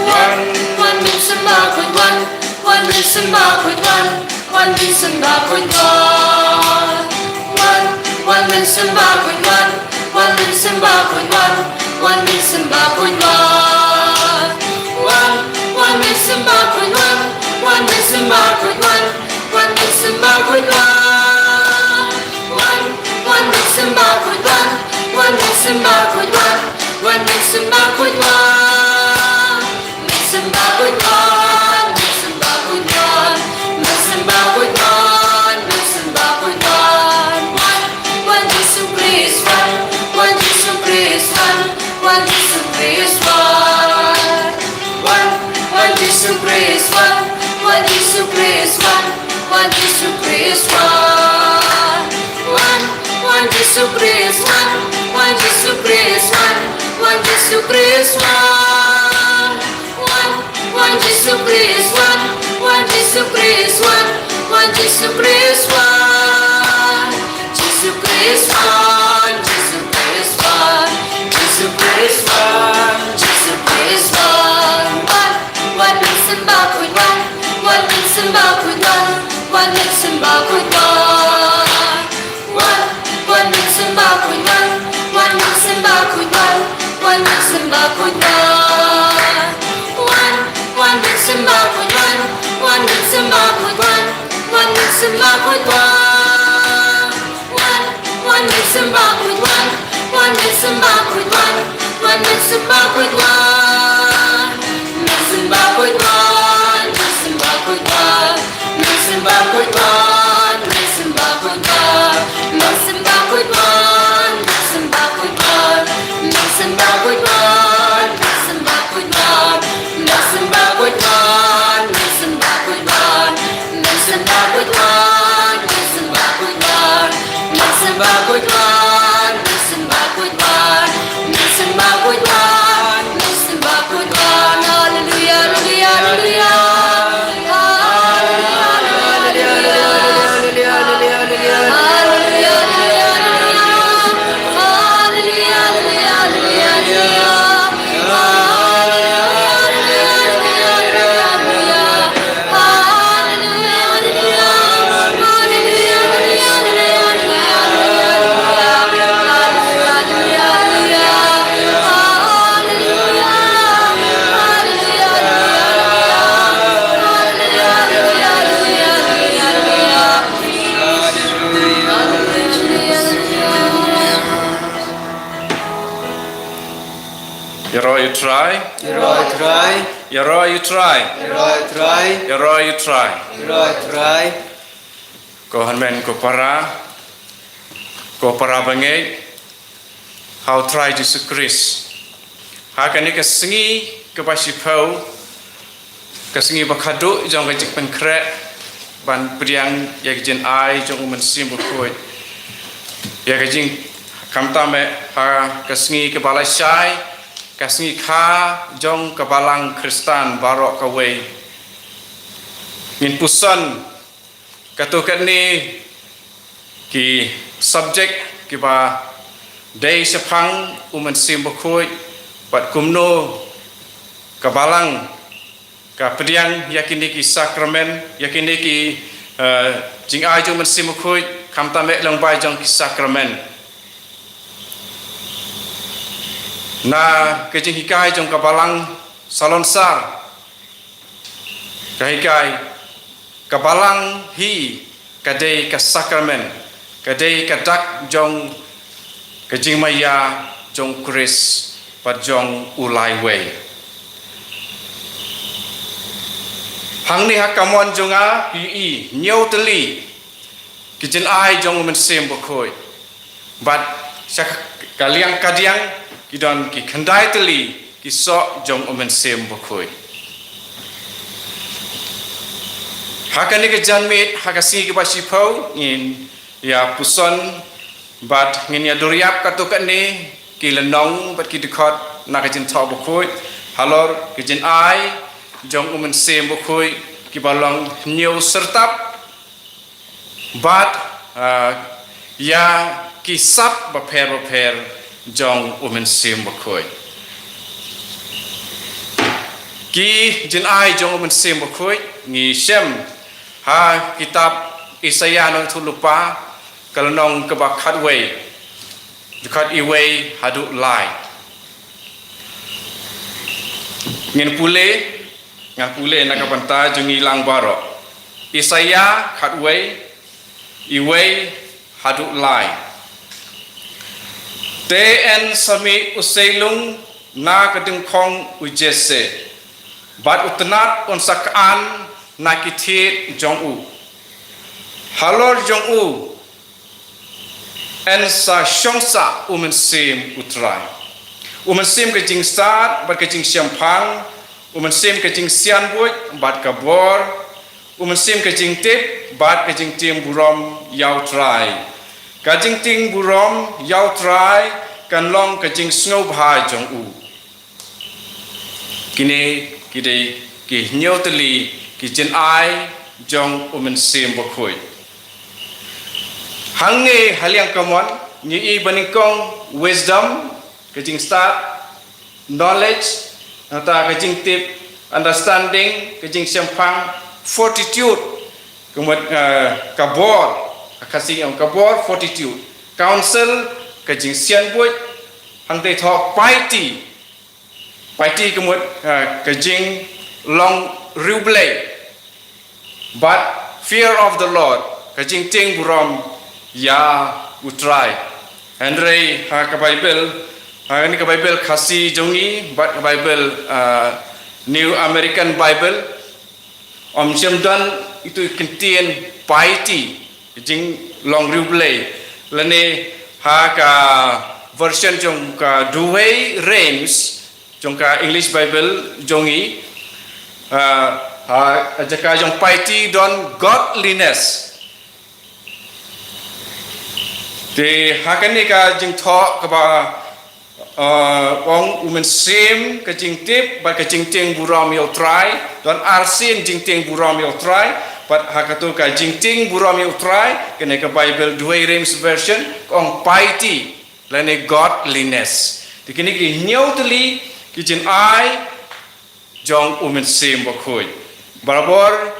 Wan, wan Mynsiem Bakhuid wan, wan Mynsiem Bakhuid wan, wan Mynsiem Bakhuid wan. Wan, wan Mynsiem Bakhuid wan, wan Mynsiem Bakhuid wan, wan Mynsiem Bakhuid wan. Wan, wan Mynsiem Bakhuid wan, wan Mynsiem Bakhuid wan, wan Mynsiem Bakhuid wan. Wan, wan Mynsiem Bakhuid wan, wan Mynsiem Bakhuid wan, wan Mynsiem Bakhuid wan. Mynsiem Bakhuid wan, Mynsiem Bakhuid wan, Mynsiem Bakhuid wan, Mynsiem Bakhuid wan. Wan, wan Jisu Khrist wan, wan Jisu Khrist wan, wan Jisu Khrist wan. Wan, wan Jisu Khrist wan, wan Jisu Khrist wan, wan Jisu Khrist wan. Wan, wan Jisu Khrist wan, wan Jisu Khrist wan, wan Jisu Khrist wan. Wan, wan Jisu Khrist wan, wan Jisu Khrist wan, wan Jisu Khrist wan. Jisu Khrist wan, Jisu Khrist wan, Jisu Khrist wan, Jisu Khrist wan. Wan, wan Mynsiem Bakhuid wan, wan Mynsiem Bakhuid wan, wan Mynsiem Bakhuid wan. Wan, wan Mynsiem Bakhuid wan, wan Mynsiem Bakhuid wan, wan Mynsiem Bakhuid wan. Wan, wan Mynsiem Bakhuid wan, wan Mynsiem Bakhuid wan, wan Mynsiem Bakhuid wan. Wan, wan Mynsiem Bakhuid wan, wan Mynsiem Bakhuid wan, wan Mynsiem Bakhuid wan. Mynsiem Bakhuid wan, Mynsiem Bakhuid wan, Mynsiem Bakhuid wan, Mynsiem Bakhuid wan. Mynsiem Bakhuid wan, Mynsiem Bakhuid wan, Mynsiem Bakhuid wan, Mynsiem Bakhuid wan. Mynsiem Bakhuid wan, Mynsiem Bakhuid wan, Mynsiem Bakhuid wan, Mynsiem Bakhuid wan. Mynsiem Bakhuid wan, Mynsiem Bakhuid wan, Mynsiem Bakhuid wan, Mynsiem Bakhuid wan. Haleluya, haleluya, haleluya. Haleluya, haleluya, haleluya. Ïaroh ïa U Trai. Ïaroh ïa U Trai. Ïaroh ïa U Trai. Ïaroh ïa U Trai. Ïaroh ïa U Trai. Ïaroh ïa U Trai. Ko hynmen ko para, ko para bangeit ha U Trai Jisu Khrist. Ha kane ka sngi kaba shiphew, ka sngi ba khatduh jong ka jingpynkhreh ban pdiang ïa ka jingai jong U Mynsiem Bakhuid. Ïa ka jing, khamtam eh ha ka sngi kaba lashai, ka sngi kha jong ka Balang Khristan baroh kawei. Ngin puson katto katne ki subject kiba dei shaphang U Mynsiem Bakhuid bad kumno ka Balang ka pdiang ïa kine ki sakramen, ïa kine ki, eh, jingai jong U Mynsiem Bakhuid, khamtam eh lyngba jong ki sakramen. Na ka jinghikai jong ka Balang Salonsar, ka hikai, ka Balang hi ka dei ka sakramen, ka dei ka dak jong ka jingmaïa jong U Khrist bad jong U Laiwei. Hangne ha ka mon jong nga, i, i, hynñiew tylli ki jingai jong u Mynsiem Bakhuid. Bad sha ka liang kadiang, ki don ki khyndai tylli ki soh jong u Mynsiem Bakhuid. Ha kane ka janmiet, ha ka sngi kaba shiphew, ngin ïa puson bad ngin ïa duriap katto katne ki lynnong bad ki dkhot na ka Jingthoh Bakhuid halor ki jingai jong u Mynsiem Bakhuid kiba long hynñiew syrtap bad, ah, ïa ki sap bapher bapher jong u Mynsiem Bakhuid. Ki jingai jong u Mynsiem Bakhuid ngi shem ha kitab Isaïah Nongïathuhlypa, ka lynnong kaba khatwei, dkhot iwei haduh lai. Ngin pule, ngan pule na ka bynta jong ngi lang baroh. Isaïah khatwei, iwei haduh lai. Te yn sa mih u seilung na ka dyngkhong u Jesse, bad u tnat un sa khan na ki thied jong u. Halor jong u yn sa shong sah u Mynsiem u Trai. U Mynsiem ka jingstad bad ka jingshemphang, u Mynsiem ka jingsianbuit bad ka bor, u Mynsiem ka jingtip bad ka jingtieng burom ïa u Trai. Ka jingtieng burom ïa u Trai kan long ka jingsngewbha jong u. Kine ki dei ki hynñiew tylli ki jingai jong u Mynsiem Bakhuid. Hangne ha liang kamon ngi i ba nyngkong wisdom, ka jingstad, knowledge, nangta ka jingtip, understanding, ka jingshemphang, fortitude, ka mut, eh, ka bor, ka Khasi ong ka bor, fortitude, counsel, ka jingsianbuit, hangta thoh piety, piety ka mut, eh, ka jinglong riewblei. But fear of the Lord, ka jingtieng burom ïa u Trai. Hynrei ha ka Bible, ha kane ka Bible Khasi jong ngi, bad ka Bible, ah, New American Bible, ym shym don itu i kyntien piety, ka jinglong riewblei. Lane ha ka version jong ka Douay Rheims, jong ka English Bible jong ngi, ah, ha jaka jong piety don godliness. Te ha kane ka jingthoh kaba, ah, ong u Mynsiem ka jingtip bad ka jingtieng burom ïa u Trai, don arsien jingtieng burom ïa u Trai, bad ha kato ka jingtieng burom ïa u Trai, kane ka Bible Douay Rheims version ka ong piety lane godliness. Te kine ki hynñiew tylli ki jingai jong u Mynsiem Bakhuid. Barabor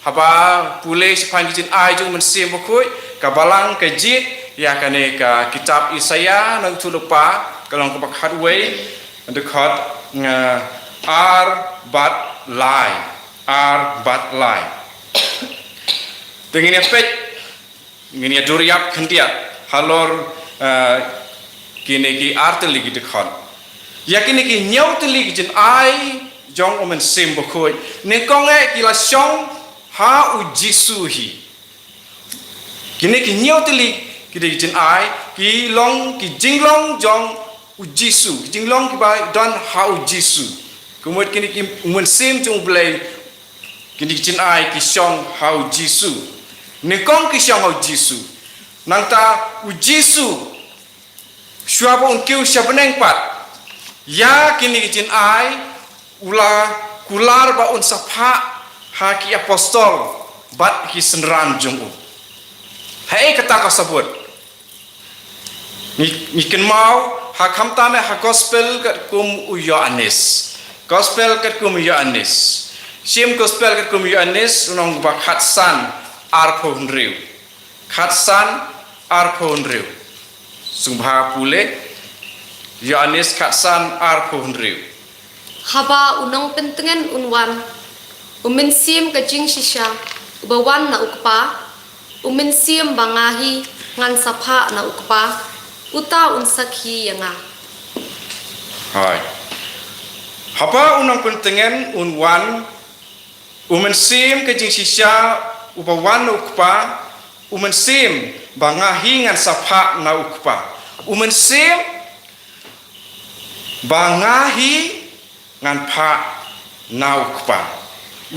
haba pule shaphang ki jingai jong u Mynsiem Bakhuid, ka Balang ka jied ïa kane ka kitab Isaïah Nongïathuhlypa, ka lynnong kaba khatwei, dkhot, eh, ar bad lai, ar bad lai. Te ngin ïa peit, ngin ïa duriap khyndiat halor, eh, kine ki ar tylli ki dkhot. Ïa kine ki hynñiew tylli ki jingai jong u Mynsiem Bakhuid, nyngkong eh ki la shong ha u Jisu hi. Kine ki hynñiew tylli ki dei ki jingai, ki long ki jinglong jong u Jisu, ki jinglong kiba don ha u Jisu. Ka mut kine ki, u Mynsiem jong u Blei, kine ki jingai ki shong ha u Jisu. Nyngkong ki shong ha u Jisu. Nangta u Jisu, shuwa ba un kiew sha bneng pat, ïa kine ki jingai u la kular ba un sa phah ha ki apostol bad ki synran jong u. Haei kata ka sabut? Ngi, ngi kynmaw ha, khamtam eh ha gospel katkum u Ïoannis. Gospel katkum u Ïoannis. Shim gospel katkum u Ïoannis, lynnong ba khatsan, arphew hynriew. Khatsan, arphew hynriew. Sngewbha pule. Ïoannis khatsan, arphew hynriew. Haba u nongpyntngen un wan, u Mynsiem ka jingshisha, uba wan na u Kpa, u Mynsiem ba nga hi ngan sa phah na u Kpa, uta un sakhi ïa nga. Hai. Haba u nongpyntngen un wan, U Mynsiem ka jingshisha uba wan na u Kpa, u Mynsiem ba nga hi ngan sa phah na u Kpa. U Mynsiem ba nga hi ngan phah na u Kpa.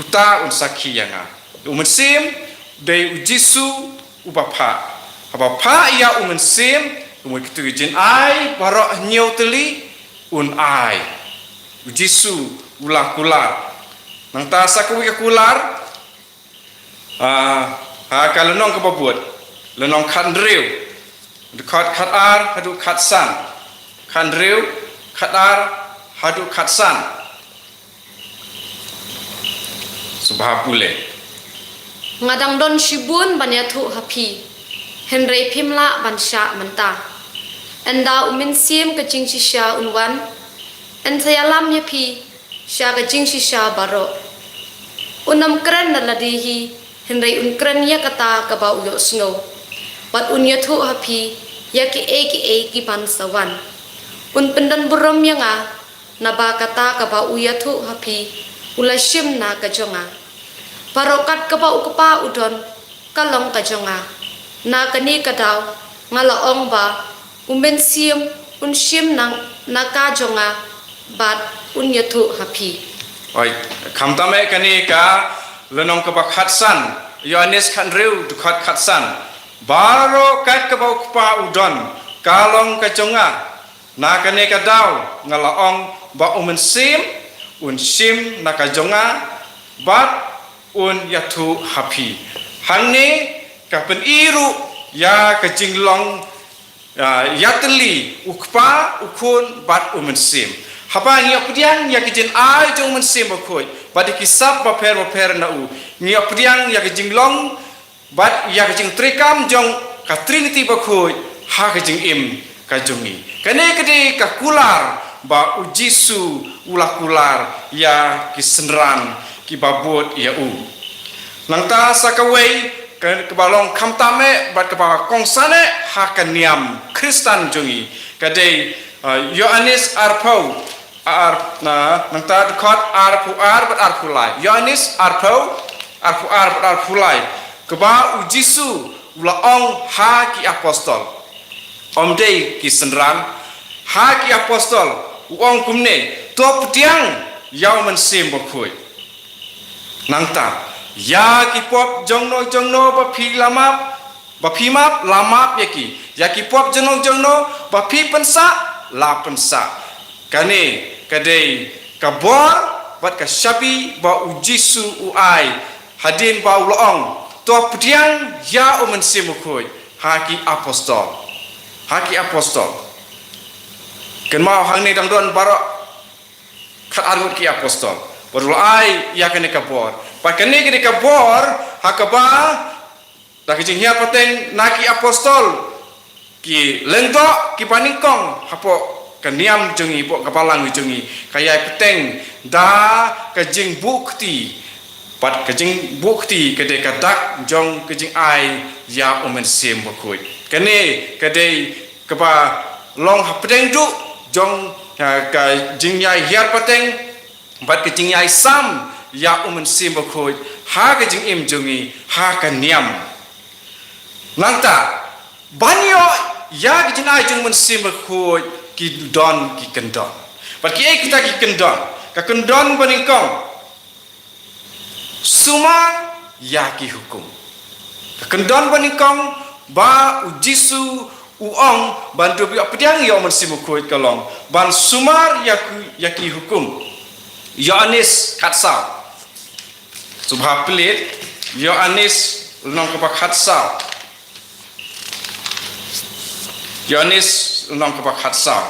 Uta un sakhi ïa nga. U Mynsiem dei u Jisu uba phah. Haba phah ïa u Mynsiem, kumne kito ki jingai baroh hynñiew tylli un ai. U Jisu u la kular. Nangta sa kawei ka kular, ah, ha ka lynnong kaba bud, lynnong khathynriew, dkhot khatar haduh khatsan. Khathynriew, khatar haduh khatsan. Sngewbha pule. Nga dang don shibun ban ïathuh ha phi, hynrei phim lah ban shah mynta. Ynda u Mynsiem ka jingshisha un wan, yn sa ïalam ïa phi sha ka jingshisha baroh. Un ym kren da lade hi, hynrei un kren ïa kata kaba u ïohsngew, bad un ïathuh ha phi ïa kiei kiei kiban sa wan. Un pyndonburom ïa nga, naba kata kaba u ïathuh ha phi u la shim na ka jong nga. Baroh kat kaba u Kpa u don ka long ka jong nga. Na kane ka daw nga la ong ba u Mynsiem un shim na, na ka jong nga bad un ïathuh ha phi. Oi, khamtam eh kane ka lynnong kaba khatsan, Ïoannis khathynriew dkhot khatsan. Baroh kat kaba u Kpa u don ka long ka jong nga. Na kane ka daw nga la ong ba u Mynsiem un shim na ka jong nga bad un ïathuh ha phi. Hangne ka pyni ruh ïa ka jinglong, ah, ïatylli u Kpa, u Khun bad u Mynsiem. Haba ngi ïoh pdiang ïa ka jingai jong u Mynsiem Bakhuid bad ïa ki sap bapher bapher na u, ngi ïoh pdiang ïa ka jinglong bad ïa ka jingtrei kam jong ka Trinity Bakhuid ha ka jingim ka jong ngi. Kane ka dei ka kular ba u Jisu u la kular ïa ki synran kiba bud ïa u. Nangta sa kawei ka, kaba long khamtam eh bad kaba kongsan eh ha ka niam Khristan jong ngi, ka dei, ah, Ïoannis arphew, ar, na, nangta dkhot arphew ar bad arphew lai. Ïoannis arphew, arphew ar bad arphew lai. Kaba u Jisu u la ong ha ki apostol, ym dei ki synran, ha ki apostol, u ong kumne, to pdiang ïa u Mynsiem Bakhuid. Nangta, ïa ki pop jongno jongno ba phi la map, ba phi map, la map ïa ki. Ïa ki pop jongno jongno ba phi pynsah, la pynsah. Kane ka dei ka bor bad ka shabi ba u Jisu u ai hadien ba u la ong, to pdiang ïa u Mynsiem Bakhuid ha ki apostol. Ha ki apostol. Kynmaw hangne dang don baroh khatar ngut ki apostol. Bad u la ai ïa kane ka bor. Bad kane ka dei ka bor ha kaba da ka jinghiar pateng na ki apostol, ki lyngdoh kiba nyngkong hapoh ka niam jong ngi, hapoh ka balang jong ngi, ka ïai pateng da ka jingbuh kti. Bad ka jingbuh kti ka dei ka dak jong ka jingai ïa u Mynsiem Bakhuid. Kane ka dei kaba long hapdeng duh jong, ah, ka jingïai hiar pateng bad ka jingïai sam ïa u Mynsiem Bakhuid ha ka jingim jong ngi, ha ka niam. Nangta, ban ïoh ïa ka jingai jong u Mynsiem Bakhuid ki don ki kyndon. Bad kiei kita ki kyndon? Ka kyndon ba nyngkong, sumar ïa ki hukum. Ka kyndon ba nyngkong ba u Jisu u ong ban da ïoh pdiang ïa u Mynsiem Bakhuid ka long ban sumar ïa ki, ïa ki hukum. Ïoannis khatsaw. Sngewbha pule, Ïoannis lynnong kaba khatsaw. Ïoannis lynnong kaba khatsaw.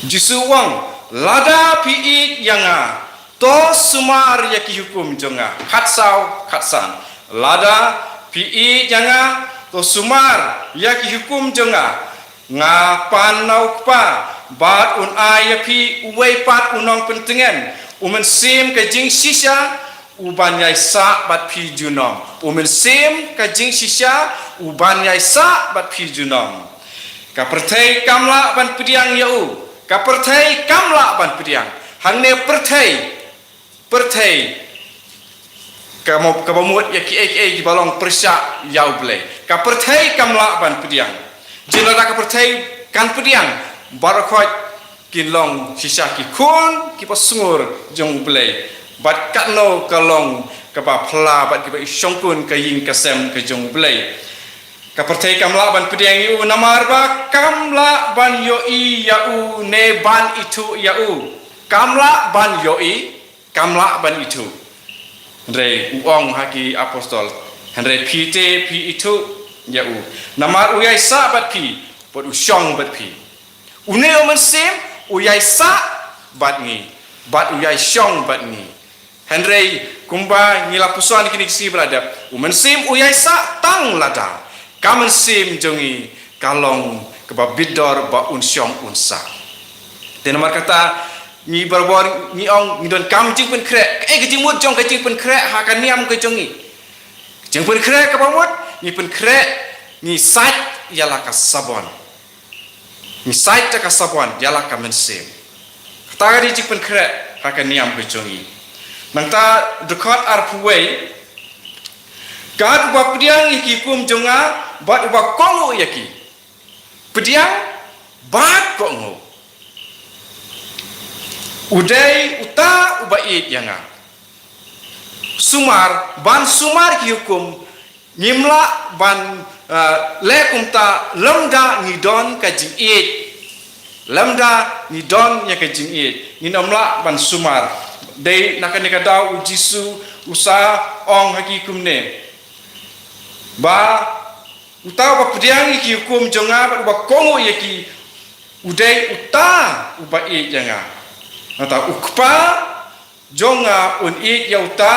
Jisu u ong, lada phi ïeit ïa nga, to sumar ïa ki hukum jong nga. Khatsaw, khatsan. Lada phi ïeit ïa nga, to sumar ïa ki hukum jong nga. Nga pan na u Kpa, bad un ai ïa phi uwei pat u nongpyntngen, u Mynsiem ka jingshisha, u ban ïai sah bad phi junom. U Mynsiem ka jingshisha, u ban ïai sah bad phi junom. Ka pyrthei kam lah ban pdiang ïa u. Ka pyrthei kam lah ban pdiang. Hangne pyrthei, pyrthei ka mo-, kaba mut ïa kiei kiei kiba long pyrshah ïa U Blei. Ka pyrthei kam lah ban pdiang. Jin lada ka pyrthei kan pdiang, baroh khoit kin long shisha ki khun kiba sngur jong U Blei. Bad katno ka long kaba phylla bad kiba i shongkun ka ïing ka sem ka jong U Blei. Ka pyrthei kam lah ban pdiang ïa u namar ba kam lah ban ïohi ïa u ne ban ithuh ïa u. Kam lah ban ïohi, kam lah ban ithuh. Hynrei u ong ha ki apostol, hynrei phi te phi ithuh ïa u, namar u ïaisah bad phi bad u shong bad phi. Une u Mynsiem u ïaisah bad ngi bad u ïaishong bad ngi. Hynrei kumba ngi la puson kine ki sngi ba la dep, u Mynsiem u ïaisah tang lada ka mynsiem jong ngi ka long kaba bit dor ba un shong un sah. Te namar kata ngi barabor ngi ong ngi donkam jingpynkhreh. Kaei ka jingmut jong ka jingpynkhreh ha ka niam ka jong ngi? Jingpynkhreh kaba mut, ngi pynkhreh, ngi sait ïa la ka sabon. Ngi sait ïa ka sabon ïa la ka mynsiem. Kata ka dei jingpynkhreh ha ka niam ka jong ngi. Nangta dkhot arphew wei, kat uba pdiang ïa ki hukum jong nga bad uba kohnguh ïa ki. Pdiang bad kohnguh, u dei uta uba ïeit ïa nga. Sumar, ban sumar ki hukum, ngim lah ban, ah, leh kumta lymda ngi don ka jingïeit. Lymda ngi don ïa ka jingïeit, ngin ym lah ban sumar. Dei na kane ka daw u Jisu u sa ong ha ki kumne, ba uta uba pdiang ïa ki hukum jong nga bad uba kohnguh ïa ki, u dei uta uba ïeit ïa nga. Nangta u Kpa jong nga un ïeit ïa uta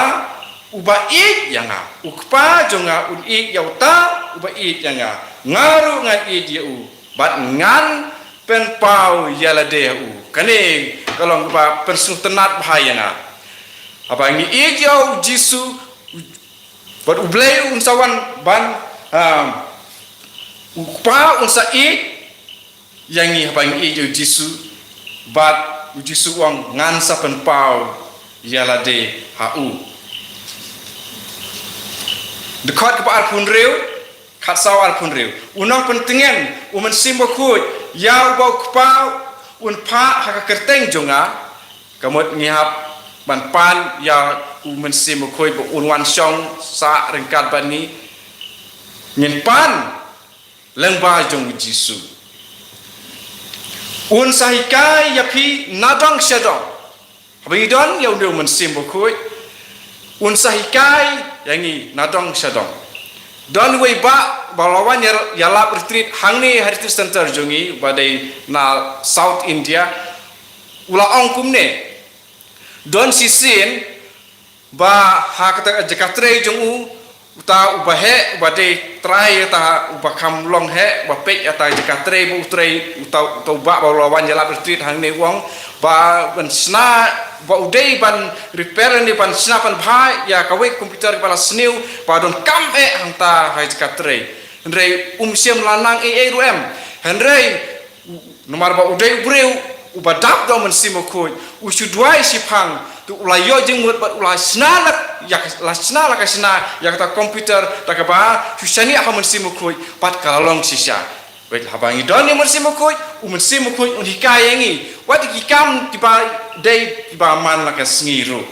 uba ïeit ïa nga. U Kpa jong nga un ïeit ïa uta uba ïeit ïa nga. Nga ruh ngan ïeit ïa u bad ngan pynpaw ïa lade ha u. Kane ka long kaba pynsngewtynnat bha ïa nga. Haba ngi ïeit ïa u Jisu, bad U Blei un sa wan ban, um, u Kpa un sa ïeit ïa ngi haba ngi ïeit ïa u Jisu. Bad u Jisu u ong ngan sa pynpaw ïa lade ha u. Dkhot kaba arphew hynriew, khatsaw arphew hynriew. U nongpyntngen, u Mynsiem Bakhuid, ïa uba u Kpa un phah ha ka kyrteng jong nga. Ka mut ngi hap ban pan ïa u Mynsiem Bakhuid ba un wan shong sah ryngkat bad ngi. Ngin pan lyngba jong u Jisu. Un sa hikai ïa phi nadong shadong. Haba ngi don ïa une u Mynsiem Bakhuid, un sa hikai ïa ngi nadong shadong. Don uwei u bah ba la wan ïa, ïalap retreat hangne ha retreat center jong ngi ba dei na South India. U la ong kumne, don shisien ba ha kata ka jaka trei jong u, uta uba heh, uba dei trai, uta uba kham long heh, uba peit ïa kata ka jaka trei ba u trei, uta, uta u bah ba u la wan ïalap retreat hangne u ong ba ban shna, ba u dei ban repair ne ban shna pynbha ïa kawei ka computer kaba la sniew, ba donkam eh hangta ha ka jaka trei. Hynrei um shym la nang ei ei ruh em. Hynrei namar ba u dei u briew uba dap da u Mynsiem Bakhuid, u shu duwai shiphang, te u la ïoh jingmut bad u la shna la, ïa ka, la shna la ka shna ïa kata computer da kaba shu shaniah ha u Mynsiem Bakhuid bad ka la long shisha. Bad haba ngi don ïa u Mynsiem Bakhuid, u Mynsiem Bakhuid un hikai ïa ngi wat ki kam kiba dei kiba man la ka sngi ruh.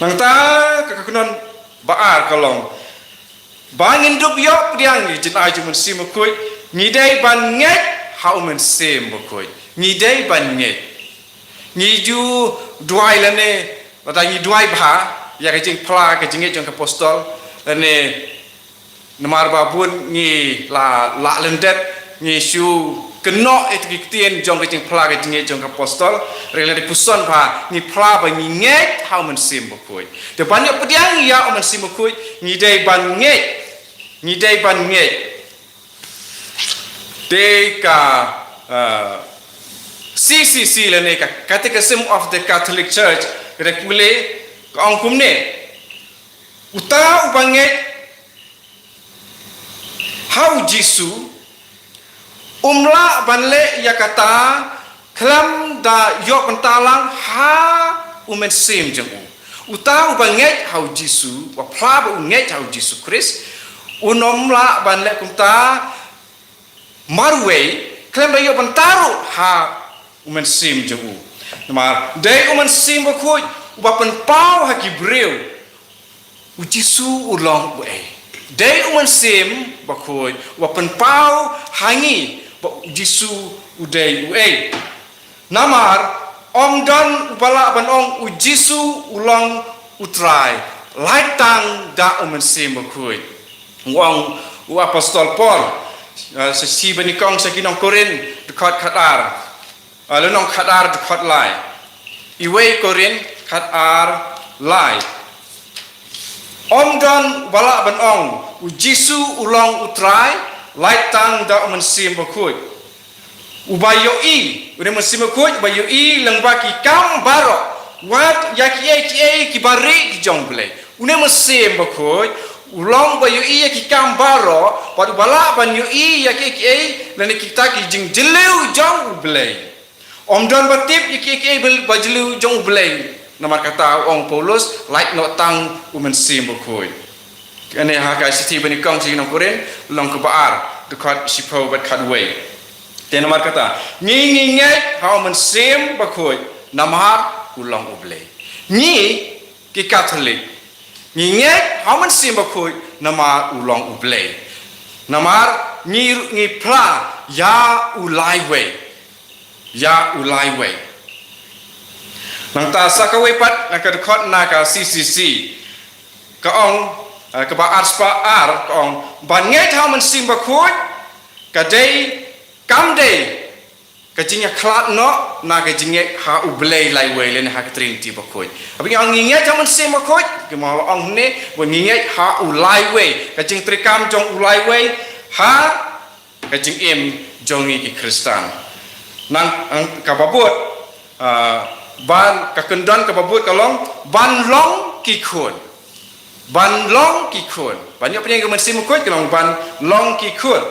Nangta ka, ka kynhun ba ar ka long, ba ngin dup ïoh pdiang ïa ka jingai jong u Mynsiem Bakhuid, ngi dei ban ngeit ha u Mynsiem Bakhuid. Ngi dei ban ngeit. Ngi ju duwai lane, lada ngi duwai bha ïa ka jingphla ka jingngeit jong ka apostol, lane namar ba bun ngi la, la lyndet, ngi shu kynnoh ïa ki ktien jong ka jingphla ka jingngeit jong ka apostol, hynrei lada puson bha ngi phla ba ngi ngeit ha u Mynsiem Bakhuid. Te ban ïoh pdiang ïa u Mynsiem Bakhuid, ngi dei ban ngeit, ngi dei ban ngeit. Te ka, uh, C C C lane ka Catechism of the Catholic Church, ka dei pule, ka ong kumne, uta uba ngeit ha u Jisu, um lah ban leh ïa kata khlem da ïoh bynta lang ha u Mynsiem jong u. Uta uba ngeit ha u Jisu, uba phla ba u ngeit ha u Jisu Khrist, un ym lah ban leh kumta marwei, khlem da ïoh bynta ruh ha u Mynsiem jong u. Namar dei u Mynsiem Bakhuid uba pynpaw ha ki briew u Jisu u long uei. Dei u Mynsiem Bakhuid uba pynpaw ha ngi ba u Jisu u dei uei. Namar ym don uba lah ban ong u Jisu u long u Trai lait tang da u Mynsiem Bakhuid. U ong u apostol Paul, eh, sa shi banyngkong sha ki nong Korinth, dkhot khatar. Ah, lynnong khatar dkhot lai. Iwei Korinth khatar lai. Ym don uba lah ban ong u Jisu u long u Trai lait tang da u Mynsiem Bakhuid. Uba ïohi, une u Mynsiem Bakhuid uba ïohi lyngba ki kam baroh, wat ïa kiei kiei kiba rieh ki jong u Blei. Une u Mynsiem Bakhuid u long uba ïohi ïa ki kam baroh, bad uba lah ban ïohi ïa kiei kiei lane kita ki jingjylliew jong u Blei. Ym don ba tip ïa kiei kiei ba jylliew jong u Blei. Namar kata u ong Paulus, lait noh tang u Mynsiem Bakhuid. Kane ha ka shithi banyngkong sha ki nong Korinth, lynnong kaba ar, dkhot shiphew bad khatwei. Te namar kata, ngi ngi ngeit ha u Mynsiem Bakhuid namar u long u Blei. Ngi ki Katholik ngi ngeit ha u Mynsiem Bakhuid namar u long u Blei. Namar ngi ngi phla ïa u laiwei. Ïa u laiwei. Nangta sa kawei pat na ka dkhot na ka C C C ka ong, eh, kaba ar spah ar ka ong, ban ngeit ha u Mynsiem Bakhuid ka dei, kam dei ka jingïakhlad noh na ka jingngeit ha u Blei laiwei lane ha ka Trinity Bakhuid. Haba ngi ong ngi ngeit ha u Mynsiem Bakhuid, ki ma ong ne, ba ngi ngeit ha u laiwei, ka jingtrei kam jong u laiwei ha ka jingim jong ngi ki Khristan. Nang, nang kaba bud, ah, ban, ka kyndon kaba bud ka long, ban long ki khun. Ban long ki khun. Ban ïoh pdiang ïa u Mynsiem Bakhuid ka long ban long ki khun.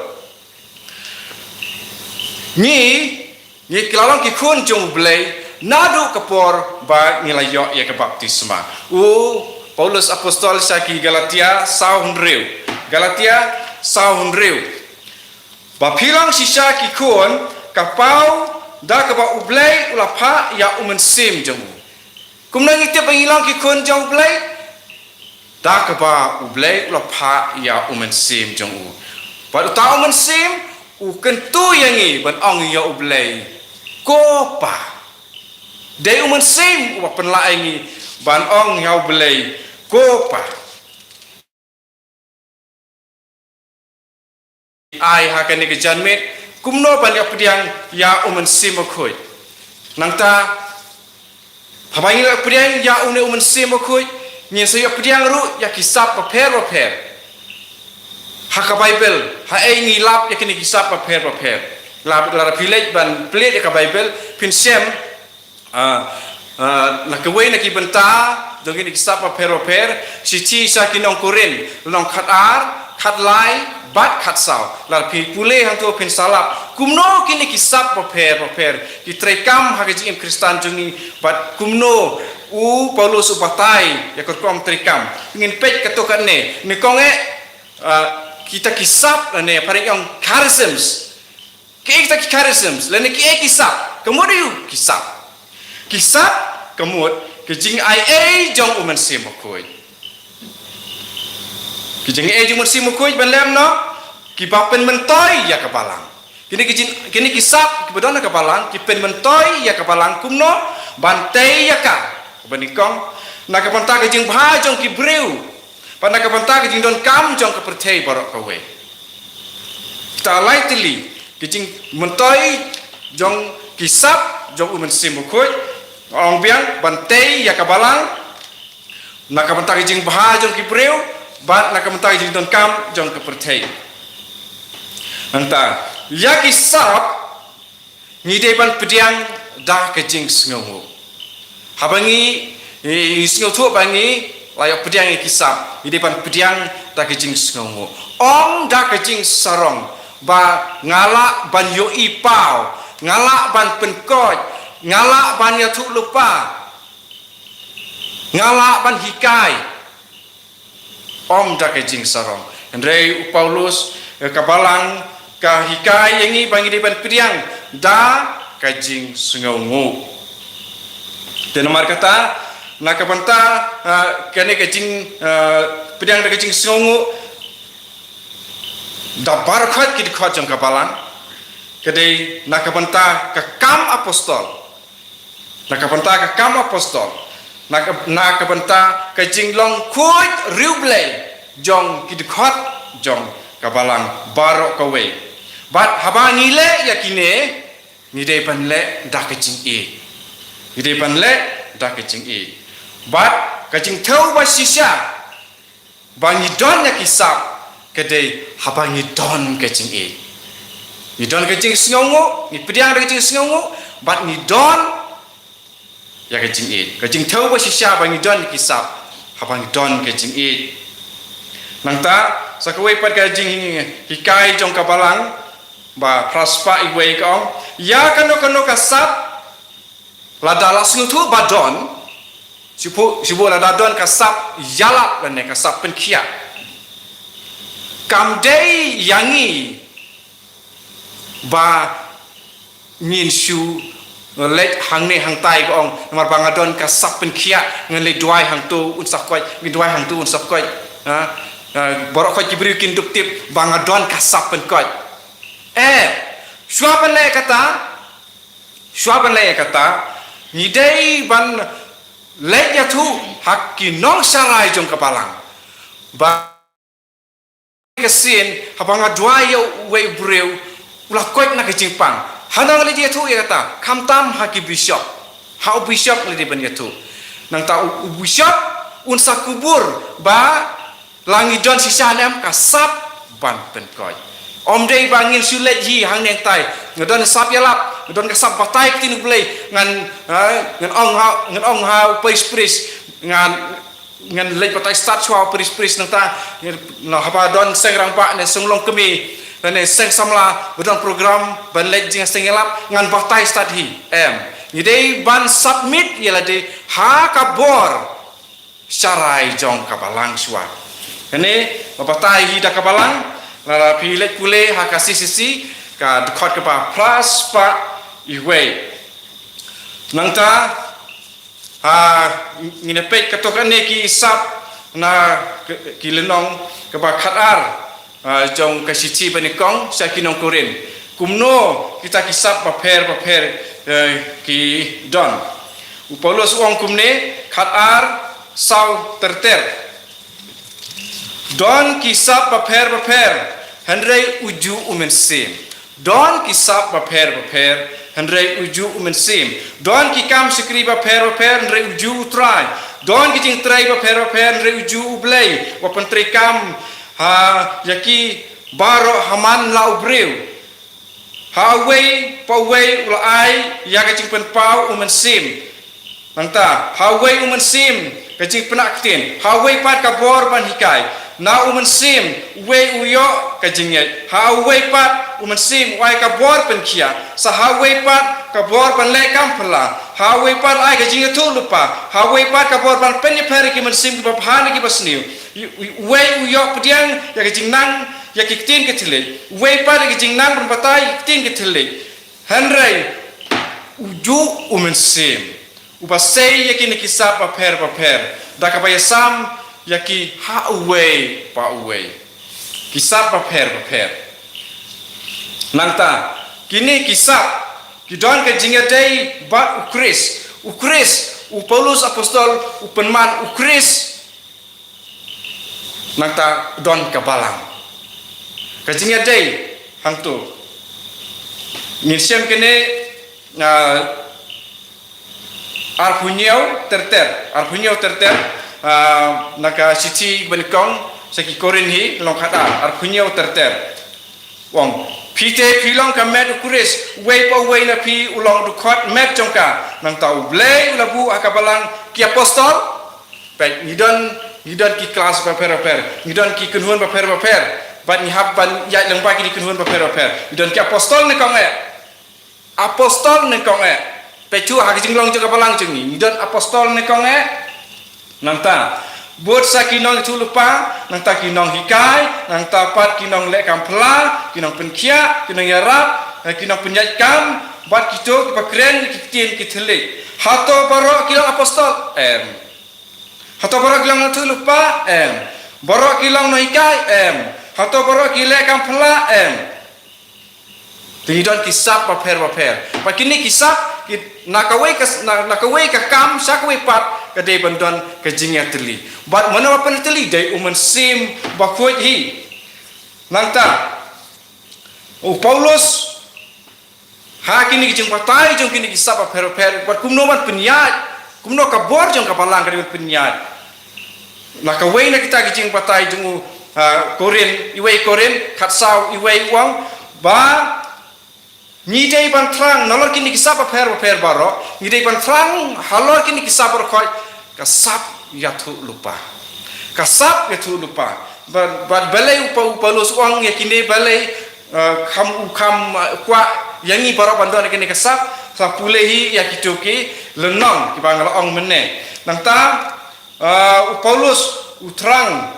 Ngi, ngi ki la long ki khun jong u Blei naduh ka por ba ngi la ïoh ïa ka baptisma. U Paulus apostol sha ki Galatia saw hynriew. Galatia saw hynriew. Ba phi long shisha ki khun, ka paw da kaba u Blei u la phah ïa u Mynsiem jong u. Kumno ngi tip ba ngi long ki khun jong u Blei? Da kaba u Blei u la phah ïa u Mynsiem jong u. Bad uta u Mynsiem u kyntu ïa ngi ban ong ïa u Blei, ko Pa. Dei u Mynsiem uba pynlah ïa ngi ban ong ïa u Blei, ko Pa. Ai ha kane ka janmiet, kumno ban ïa pdiang ïa u Mynsiem Bakhuid. Nangta, haba ngi ïa pdiang ïa une u Mynsiem Bakhuid, ngin sa ïa pdiang ruh ïa ki sap bapher bapher. Ha ka Baibl, ha ei ngi lap ïa kine ki sap bapher bapher. Lap, lada phi leit ban plie ïa ka Baibl, phin shem, ah, ah, na kawei na ki bynta jong kine ki sap bapher bapher, shithi sha ki nong Korinth, lynnong khatar, khatlai bad khatsaw. Lada phi pule hangto phin sa lap kumno kine ki sap bapher bapher ki trei kam ha ka jingim Khristan jong ngi, bad kumno u Paulus u batai ïa ka rukom trei kam. Ngin peit katto katne, ne kong eh, ah, kita ki sap lane phareng ong charisms. Kiei kita ki charisms, lane kiei ki sap, ka mut aïu ki sap. Ki sap, ka mut ka jingai ei jong u Mynsiem Bakhuid. Ka jingai ei jong u Mynsiem Bakhuid ban lem noh, kiba pynmyntoi ïa ka balang. Kine ki jing, kine ki sap kiba don ha ka balang ki pynmyntoi ïa ka balang kumno, ban tei ïa ka. Kaba nyngkong, na ka bynta ka jingbha jong ki briew, bad na ka bynta ka jingdonkam jong ka pyrthei baroh kawei. Kita lai tylli ki jingmyntoi jong ki sap jong u Mynsiem Bakhuid, ong biang, ban tei ïa ka balang, na ka bynta ka jingbha jong ki briew, bad na ka bynta ka jingdonkam jong ka pyrthei. Nangta, ïa ki sap ngi dei ban pdiang da ka jingsngewnguh. Haba ngi, ngi, ngi sngewthuh ba ngi la ïoh pdiang ïa ki sap, ngi dei ban pdiang da ka jingsngewnguh. Ym da ka jingsarong ba nga lah ban ïohi paw Nga lah ban pynkoit, nga lah ban ïathuh lypa, nga lah ban hikai. Ym da ka jingsarong. Hynrei u Paulus, eh, ka balang, ka hikai ïa ngi ba ngi dei ban pdiang da ka jingsngewnguh. Te namar kata, na ka bynta, eh, kane ka jing, eh, pdiang da ka jingsngewnguh, da baroh khoit ki dkhot jong ka balang, ka dei na ka bynta ka Kam Apostol. Na ka bynta ka Kam Apostol. Na ka, na ka bynta ka jinglong khuid riewblei jong ki dkhot jong ka balang baroh kawei. Bad haba ngi leh ïa kine, ngi dei ban leh da ka jingïeit. Ngi dei ban leh da ka jingïeit. Bad ka jingthew ba shisha ba ngi don ïa ki sap, ka dei haba ngi don ka jingïeit. Ngi don ka jingsngewnguh, ngi pdiang da ka jingsngewnguh, bad ngi don ïa ka jingïeit. Ka jingthew ba shisha ba ngi don ïa ki sap, haba ngi don ka jingïeit. Nangta, sa kawei pat ka jinghikai jong ka balang, ba phra spah wei ka ong, ïa kano kano ka sap, lada la sngewthuh ba don, shu, shu lada don ka sap ïalap lane ka sap pynkhiah, kam dei ïa ngi ba ngin shu leit hangne hangtai ka ong, namar ba nga don ka sap pynkhiah, ngan leit duwai hangto un sa koit, ngan duwai hangto un sa koit. Ha? Ha, baroh khoit ki briew kin dup tip ba nga don ka sap pynkoit. Eh, shuwa ban leh kata, shuwa ban leh kata, ngi dei ban leit ïathuh ha ki nongsharai jong ka balang. Ba ka sien, haba nga duwai ïa uwei u briew, u la koit na ka jingpang. Hangno nga leit ïathuh ïa kata, khamtam ha ki bishop. Ha u bishop nga leit ban ïathuh. Nangta u, u bishop un sa kubur ba la ngi don shisha ne em ka sap ban pynkoit. Ym dei ba ngin shu leit hi hangne hangtai, nga don sap ïalap, nga don ka sap batai ktien U Blei, ngan, ha, ngan ong ha, ngan ong ha u parish priest, ngan, ngan leit batai stad shuwa u parish priest nangta, ngan, na haba don seng rangbah ne seng longkmie lane seng samla ba don program ban leit jingïaseng ïalap, ngan batai stad hi. Em, ngi dei ban submit ïa lade ha ka bor sharai jong ka balang shuwa. Kane, ba batai hi da ka balang, lada phi leit pule ha ka C C C, ka dkhot kaba phra spah wei. Nangta, ha, ngin ïa peit katto katne ki sap na ki, ki lynnong kaba khatar, ah, jong ka shithi ba nyngkong sha ki nong Korinth. Kumno kita ki sap bapher bapher, eh, ki don. U Paulus u ong kumne, khatar saw ter ter. Don ki sap bapher bapher, hynrei u juh u Mynsiem. Don ki sap bapher bapher, hynrei u juh u Mynsiem. Don ki kam shakri bapher bapher, hynrei u juh u Trai. Don ki jingtrei bapher bapher, hynrei u juh u Blei, uba pyntreikam ha ïa ki baroh ha man la u briew. Ha uwei pa uwei u la ai ïa ka jingpynpaw u Mynsiem. Nangta, ha uwei u Mynsiem ka jingpynah ktien, ha uwei pat ka bor ban hikai. Na u Mynsiem uwei u ïoh ka jingngeit, ha uwei pat u Mynsiem u ai ka bor pynkhiah, sa ha uwei pat ka bor ban leh kam phylla, ha uwei pat ai ka jingïathuh lypa, ha uwei pat ka bor ban pynïapher ïa ki mynsiem kiba bha na kiba sniew. Uwei u ïoh pdiang ïa ka jingnang ïa ki ktien ki thylliej, uwei pat ïa ka jingnang ban batai ïa ki ktien ki thylliej. Hynrei u juh u Mynsiem uba sei ïa kine ki sap bapher bapher, da kaba ïasam ïa ki ha uwei pa uwei. Ki sap bapher bapher. Nangta, kine ki sap ki don ka jingïadei bad u Khrist. U Khrist, u Paulus apostol u pynman u Khrist. Nangta don ka balang. Ka jingïadei hangto. Ngin shem kane, ah, arphew hynñiew ter ter, arphew hynñiew ter ter, ah, na ka shithi ba nyngkong sha ki Korinth hi, lynnong khatar, arphew hynñiew ter ter. U ong, phi te phi long ka met u Khrist, uwei pa uwei na phi u long dkhot met jong ka. Nangta U Blei u la buh ha ka balang ki apostol. Peit, ngi don, ngi don ki klas bapher bapher, ngi don ki kynhun bapher bapher. Bad ngi hap ban ïaid lyngba kine ki kynhun bapher bapher. Ngi don ki apostol ne kong eh. apostol nyngkong eh. Peit shuh ha ka jinglong jong ka balang jong ngi, ngi don apostol nyngkong eh. Nangta bud sa ki nongïathuhlypa, nangta ki nonghikai, nangta pat ki nongleh kam pla, ki nongpynkhiah, ki nongïarap, eh, ki nongpynïaid kam, bad kito kiba kren ki ktien ki thylliej. Hato baroh ki long apostol? Em. Hato baroh ki long nongïathuhlypa? Em. Baroh ki long nonghikai? Em. Hato baroh ki leh kam pla? Em. Te ngi don ki sap bapher bapher. Bad kine ki sap, ki, na kawei ka, na, na kawei ka kam sha kawei pat, ka dei ban don ka jingïatylli. Bad mano ba pynïatylli? Dei U Mynsiem Bakhuid hi. Nangta u Paulus, ha kine ki jingbatai jong kine ki sap bapher bapher, bad kumno ban pynïaid, kumno ka bor jong ka balang ka dei ban pynïaid. Na kawei na kita ki jingbatai jong u, ah, Korinth, iwei Korinth khatsaw, iwei, u ong ba ngi dei ban thrang nalor kine ki sap bapher bapher baroh, ngi dei ban thrang halor kine ki sap baroh khoit ka sap ïathuhlypa. Ka sap ïathuhlypa. Bad, bad balei u Pa-, u Paulus u ong ïa kine, balei, eh, kham, u kham, eh, kwah ïa ngi baroh ban don ïa kine ki sap? Sa pule hi ïa kito ki lynnong kiba nga la ong mynne. Nangta, eh, u Paulus u thrang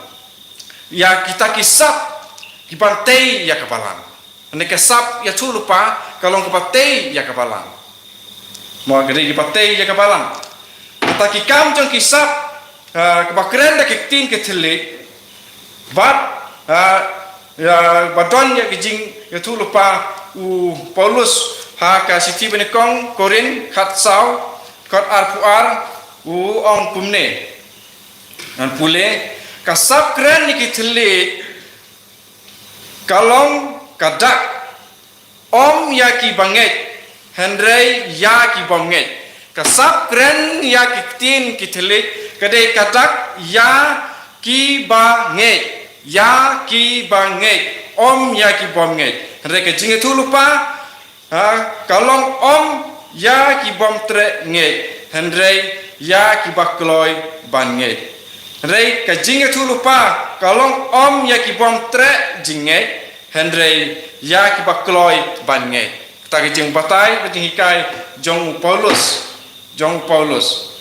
ïa kita ki sap kiban tei ïa ka balang. Hynrei ka sap ïathuhlypa ka long kaba tei ïa ka balang. Mo, ka dei kaba tei ïa ka balang. Kata ki kam jong ki sap, ah, kaba kren da ki ktien ki thylliej. Bad, ah, ïa, ba don ïa ka jingïathuhlypa, u Paulus ha ka shithi banyngkong Korinth khatsaw, khat arphew ar, u ong kumne. Ngan pule, ka sap kren ïa ki thylliej ka long ka dak, ym ïa ki bangeit, hynrei ïa ki bymngeit. Ka sap kren ïa ki ktien ki thylliej ka dei ka dak ïa ki bangeit, ïa ki bangeit, ym ïa ki bymngeit. Hynrei ka jingïathuhlypa, ha, ka long ym ïa ki bymtreh ngeit, hynrei ïa ki bakloi ban ngeit. Hynrei ka jingïathuhlypa ka long ym ïa ki bymtreh jingngeit, hynrei ïa ki bakloi ban ngeit. Kata ka jingbatai, ka jinghikai jong u Paulus, jong u Paulus.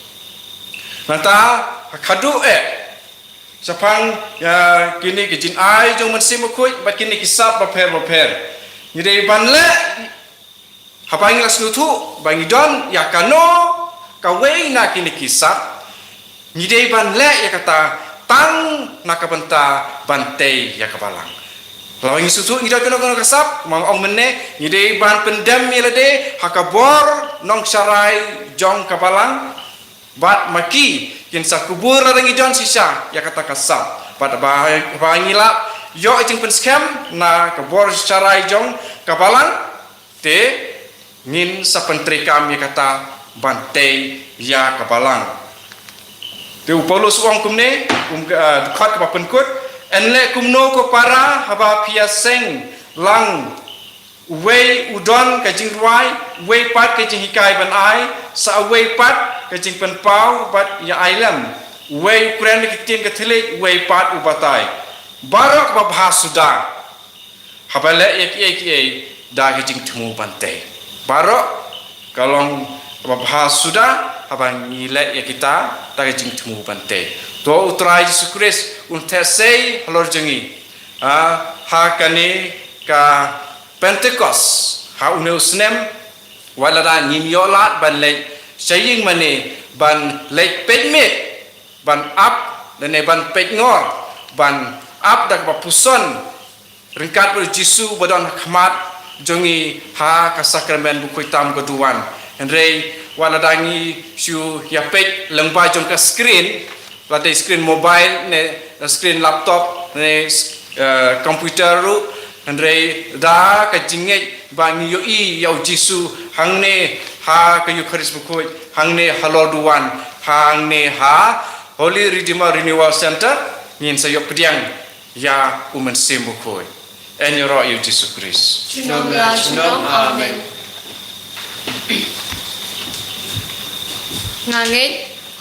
Nangta, ha khadduh eh, shaphang ïa kine ki jingai jong u Mynsiem Bakhuid bad kine ki sap bapher bapher, ngi dei ban leh, haba ngi la sngewthuh ba ngi don ïa kano kawei na kine ki sap, ngi dei ban leh ïa kata tang na ka bynta ban tei ïa ka balang. Lada ngi sngewthuh ngi don kano kano ka sap, kumba nga ong mynne, ngi dei ban pyndem ïa lade ha ka bor nongsharai jong ka balang. Bad ma ki kin sa kubur lada ngi don shisha ïa kata ka sap. Bad ba, ba ngi lah ïoh jingpynskhem na ka bor sharai jong ka balang, te ngin sa pyntreikam ïa kata ban tei ïa ka balang. Te u Paulus u ong kumne, um, eh, dkhot kaba pynkut, yn leh kumno ko para haba phi ïaseng lang, uwei u don ka jingrwai, uwei pat ka jinghikai ban ai, sa uwei pat ka jingpynpaw bad ïa ailem, uwei u kren da ki ktien ka thylliej, uwei pat u batai. Baroh kaba bha suda haba leh ïa kiei kiei da ka jingthmu ban tei. Baroh ka long kaba bha suda haba ngi leh ïa kita da ka jingthmu ban tei. To U Trai Jisu Khrist un theh sei halor jong ngi. Ah, ha kane ka Pentekost, ha une u snem, wat lada ngim ïoh lad ban leit sha ïing mane ban leit peit miet, ban ap, lane ban peit ngor, ban ap da kaba puson ryngkat bad U Jisu ba don ha khmat jong ngi ha ka sakramen bakhuid tam ka duwan. Hynrei wat lada ngi shu ïa peit lyngba jong ka screen, lada screen mobile ne screen laptop ne, eh, computer ruh, hynrei da ka jingngeit ba ngi ïohi ïa U Jisu hangne ha ka Eukharist bakhuid, hangne halor duwan, hangne ha Holy Redeemer Renewal Center, ngin sa ïoh pdiang ïa U Mynsiem Bakhuid. Yn ïaroh ïa U Jisu Khrist. Junom la junom. Amen. Nga ngeit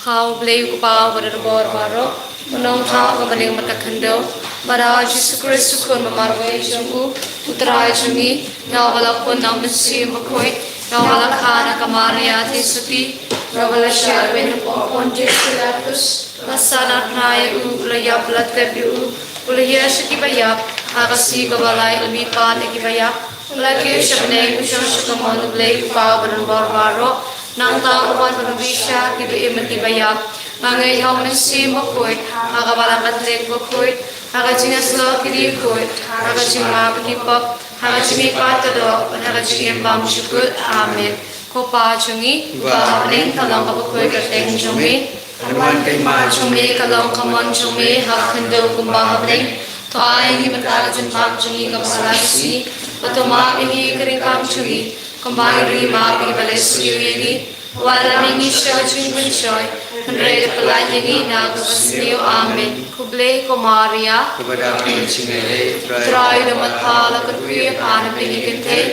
ha U Blei U Kpa uba don bor baroh, U Nongthaw uba ha bneng bad ka khyndew, bad ha U Jisu Khrist U Khun ba marwei jong U, U Trai jong ngi, ïa uba la pun na U Mynsiem Bakhuid, Nongwei la kha na ka Maria te suti, nongwei la shah beiñ hapoh Pontius Pilatus, la sanad na ïa u, la ïap la tep ïa u, u la hiar sha kiba ïap, ha ka sngi kaba lai u mihpat ïa kiba ïap, u la kiew sha bneng, u shong sha kamon U Blei u Kpa uba don bor baroh, nangta un wan ban bishar kiba im bad kiba ïap. Nga ngeit ha U Mynsiem Bakhuid, ha ka Balang Katholik bakhuid, ha ka jingïasyllok ki diengkhuid, ha ka jingmap ki pop, ha ka jingmihpat ka doh, bad ha ka jingim bymjukut. Amen. Ko Pa jong ngi, uba ha bneng, ka long kaba khuid ka kyrteng jong me. Kan wan ka hima jong me, ka long ka mon jong me, ha ka khyndew kumba ha bneng. To ai ïa ngi mynta ka jingbam jong ngi kaba shisha, bad to map ïa ngi ki riewkam jong ngi, kumba ngi ruh ngi map ïa kiba leh sniew ïa ngi. Wat la ïa ngi sha ka jingpynshoi, hynrei to pyllait ïa ngi na kaba sniew. Amen. Khublei ko Maria. Kaba dap ka jingaiei, U Trai u don bad pha, la kyrkhu ïa pha na pdeng ki kynthei,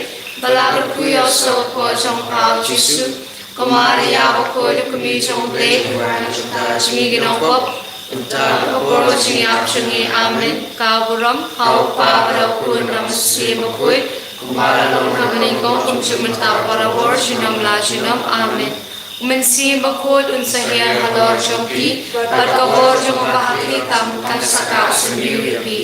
bad la kyrkhu ïa u soh ka kpoh jong pha U Jisu. Ko Maria bakhuid, kmie jong U Blei, to wanrah ïa ngi ki nongpop, mynta bad ha ka por ka jingïap jong ngi. Amen. Ka burom ha U Kpa bad ha U Khun bad ha U Mynsiem Bakhuid, kumba la long ha kaba nyngkong, kumjuh mynta bad barabor, junom la junom. Amen. U Mynsiem Bakhuid un sa hiar halor jong phi, bad ka bor jong U Kpa ha khlieh tam kan sa kah symbiut ïa phi.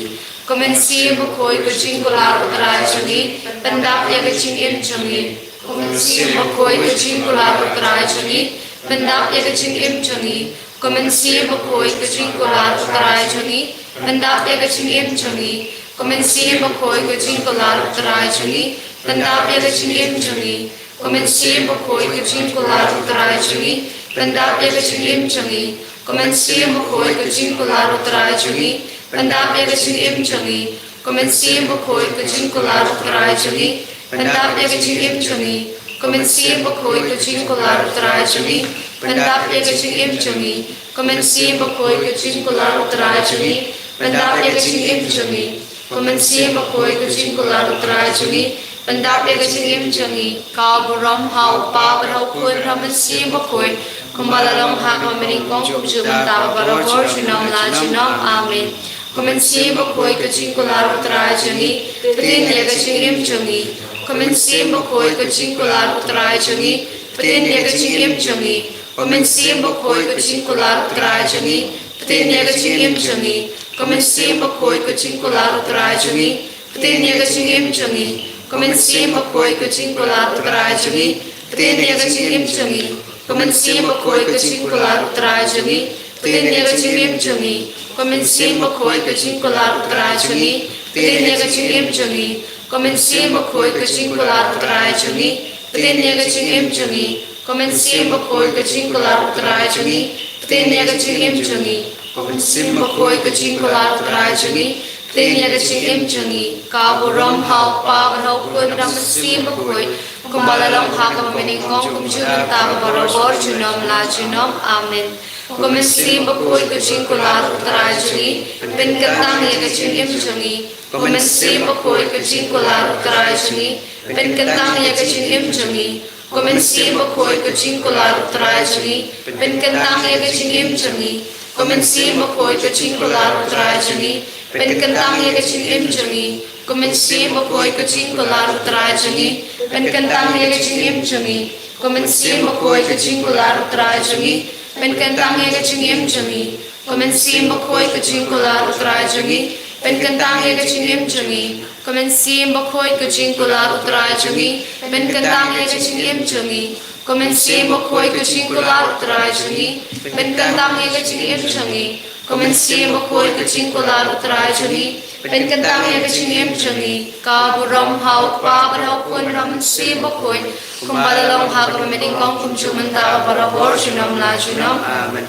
Ko Mynsiem Bakhuid, ko jingkular U Trai jong ngi, pyndap ïa ka jingim jong ngi. Ko Mynsiem Bakhuid, ko jingkular U Trai jong ngi, pyndap ïa ka jingim jong ngi. Ko Mynsiem Bakhuid, ko jingkular U Trai jong ngi, pyndap ïa ka jingim jong ngi. Ko Mynsiem Bakhuid, ko jingkular U Trai jong ngi, pyndap ïa ka jingim jong ngi. Ko Mynsiem Bakhuid, ko jingkular U Trai jong ngi, pyndap ïa ka jingim jong ngi. Ko Mynsiem Bakhuid, ko jingkular U Trai jong ngi, pyndap ïa ka jingim jong ngi. Ko Mynsiem Bakhuid, ko jingkular U Trai jong ngi, pyndap ïa ka jingim jong ngi. Ko Mynsiem Bakhuid, ko jingkular U Trai jong ngi, pyndap ïa ka jingim jong ngi. Ko Mynsiem Bakhuid, ko jingkular U Trai jong ngi, pyndap ïa ka jingim jong ngi. Ko Mynsiem Bakhuid, ko jingkular U Trai jong ngi, pyndap ïa ka jingim jong ngi. Ka burom ha U Kpa bad ha U Khun bad ha U Mynsiem Bakhuid, kumba la long ha kaba nyngkong, kumjuh mynta bad barabor, junom la junom. Amen. Ko Mynsiem Bakhuid, ko jingkular U Trai jong ngi, pynïaid ïa ka jingim jong ngi. Ko Mynsiem Bakhuid, ko jingkular U Trai jong ngi, pynïaid ïa ka jingim jong ngi. Ko Mynsiem Bakhuid, ko jingkular U Trai jong ngi, pynïaid ïa ka jingim jong ngi. Ko Mynsiem Bakhuid, ko jingkular U Trai jong ngi, pynïaid ïa ka jingim jong ngi. Ko Mynsiem Bakhuid, ko jingkular U Trai jong ngi, pynïaid ïa ka jingim jong ngi. Ko Mynsiem Bakhuid, ko jingkular U Trai jong ngi, pynïaid ïa ka jingim jong ngi. Ko Mynsiem Bakhuid, ko jingkular U Trai jong ngi, pynïaid ïa ka jingim jong ngi. Ko Mynsiem Bakhuid, ko jingkular U Trai jong ngi, pynïaid ïa ka jingim jong ngi. Ko Mynsiem Bakhuid, ko jingkular U Trai jong ngi, pynïaid ïa ka jingim jong ngi. Ko Mynsiem Bakhuid, ko jingkular U Trai jong ngi, pynïaid ïa ka jingim jong ngi. Ka burom ha U Kpa bad ha U Khun bad ha U Mynsiem Bakhuid, kumba la long ha kaba nyngkong, kumjuh mynta bad barabor, junom la junom. Amen. Ko Mynsiem Bakhuid, ko jingkular U Trai jong ngi, pynkyntang ïa ka jingim jong ngi. Ko Mynsiem Bakhuid, ko jingkular U Trai jong ngi, pynkyntang ïa ka jingim jong ngi. Ko Mynsiem Bakhuid, ko jingkular U Trai jong ngi, pynkyntang ïa ka jingim jong ngi. Ko Mynsiem Bakhuid, ko jingkular U Trai jong ngi, pynkyntang ïa ka jingim jong ngi. Ko Mynsiem Bakhuid, ko jingkular U Trai jong ngi, pynkyntang ïa ka jingim jong ngi. Ko Mynsiem Bakhuid, ko jingkular U Trai jong ngi, pynkyntang ïa ka jingim jong ngi. Ko Mynsiem Bakhuid, ko jingkular U Trai jong ngi, pynkyntang ïa ka jingim jong ngi. Ko Mynsiem Bakhuid, ko jingkular U Trai jong ngi, pynkyntang ïa ka jingim jong ngi. Ko Mynsiem Bakhuid, ko jingkular U Trai jong ngi, pynkyntang ïa ka jingim jong ngi. Ko Mynsiem Bakhuid, ko jingkular U Trai jong ngi, pynkyntang ïa ka jingim jong ngi. Ka burom ha U Kpa bad ha U Khun bad ha U Mynsiem Bakhuid, kumba la long ha kaba nyngkong, kumjuh mynta bad barabor, junom la junom. Amen.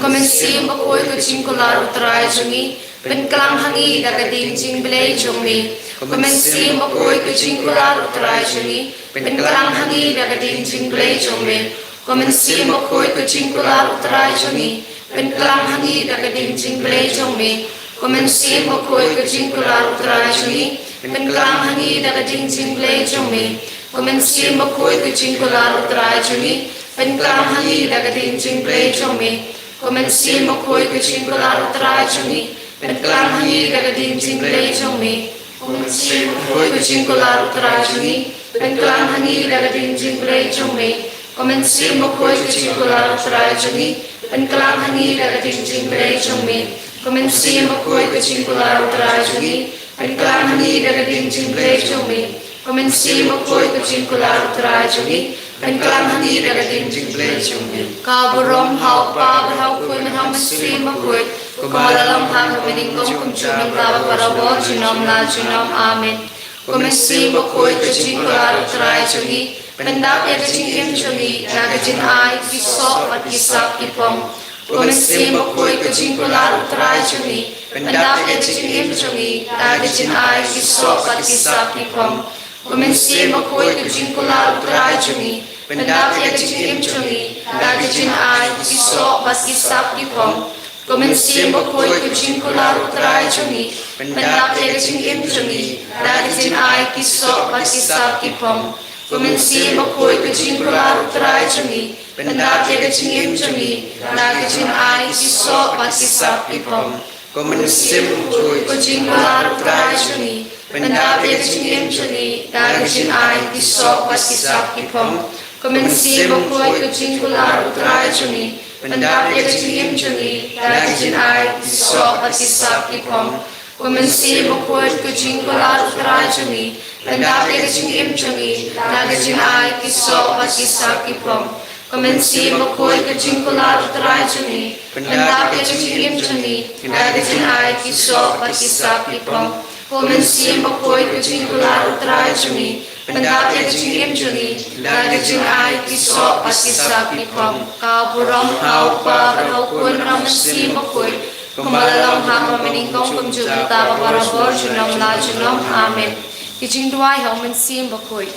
Ko Mynsiem Bakhuid, ko jingkular U Trai jong ngi, pynklang ha ngi da ka ding jingblei jong me. Ko Mynsiem Bakhuid, ko jingkular U Trai jong ngi, pynklang ha ngi da ka ding jingblei jong me. Ko Mynsiem Bakhuid, ko jingkular U Trai jong ngi, pynklang ha ngi da ka ding jingblei jong me. Ko Mynsiem Bakhuid, ko jingkular U Trai jong ngi, pynklang ha ngi da ka ding jingblei jong me. Ko Mynsiem Bakhuid, ko jingkular U Trai jong ngi, pynklang ha ngi da ka ding jingblei jong me. Ko Mynsiem Bakhuid, ko jingkular U Trai jong ngi, pynklang ha ngi da ka ding jingblei jong me. Ko Ko Mynsiem Bakhuid, ko jingkular U Trai jong ngi, pynkylla ha ngi da ka ding jingblei jong me. Ko Mynsiem Bakhuid, ko jingkular U Trai jong ngi, pynkylla ha ngi da ka ding jingblei jong me. Ko Mynsiem Bakhuid, ko jingkular U Trai jong ngi, pynkylla ha ngi da ka ding jingblei jong me. Ko Mynsiem Bakhuid, ko jingkular U Trai jong ngi, pynkylla ha ngi da ka ding jingblei jong me. Ka burom ha U Kpa bad ha U Khun bad ha U Mynsiem Bakhuid, kumba la long ha kaba nyngkong, kumjuh, mynta bad barabor, junom la junom. Amen. Ko Mynsiem Bakhuid, ko jingkular U Trai jong ngi, pyndap ïa ka jingim jong ngi da ka jingai ki soh bad ki sap ki phong. Ko Mynsiem Bakhuid, ko jingkular U Trai jong ngi, pyndap ïa ka jingim jong ngi da ka jingai ki soh bad ki sap ki phong. Ko Mynsiem Bakhuid, ko jingkular U Trai jong ngi, pyndap ïa ka jingim jong ngi da ka jingai ki soh bad ki sap ki phong. Ko Mynsiem Bakhuid, ko jingkular U Trai jong ngi, pyndap ïa ka jingim jong ngi da ka jingai ki soh bad ki sap ki phong. Ko Mynsiem Bakhuid, ko jingkular U Trai jong ngi, pyndap ïa ka jingim jong ngi da ka jingai ki soh bad ki sap ki phong. Ko Mynsiem Bakhuid, ko jingkular U Trai jong ngi, pyndap ïa ka jingim jong ngi da ka jingai ki soh bad ki sap ki phong. Ko Mynsiem Bakhuid, ko jingkular U Trai jong ngi, pyndap ïa ka jingim jong ngi da ka jingai ki soh bad ki sap ki phong. Ko Mynsiem Bakhuid, ko jingkular U Trai jong ngi, pyndap ïa ka jingim jong ngi da ka jingai ki soh bad ki sap ki phong. Ko Mynsiem Bakhuid, ko jingkular U Trai jong ngi, pyndap ïa ka jingim jong ngi da ka jingai ki soh bad ki sap ki phong. Ko Mynsiem Bakhuid, ko jingkular U Trai jong ngi, pyndap ïa ka jingim jong ngi da ka jingai ki soh bad ki sap ki phong. Ka burom ha U Kpa bad ha U Khun bad ha U Mynsiem Bakhuid, kumba la long ha kaba nyngkong, kumjuh, mynta bad barabor, junom la junom. Amen. Ki jingduwai ha U Mynsiem Bakhuid.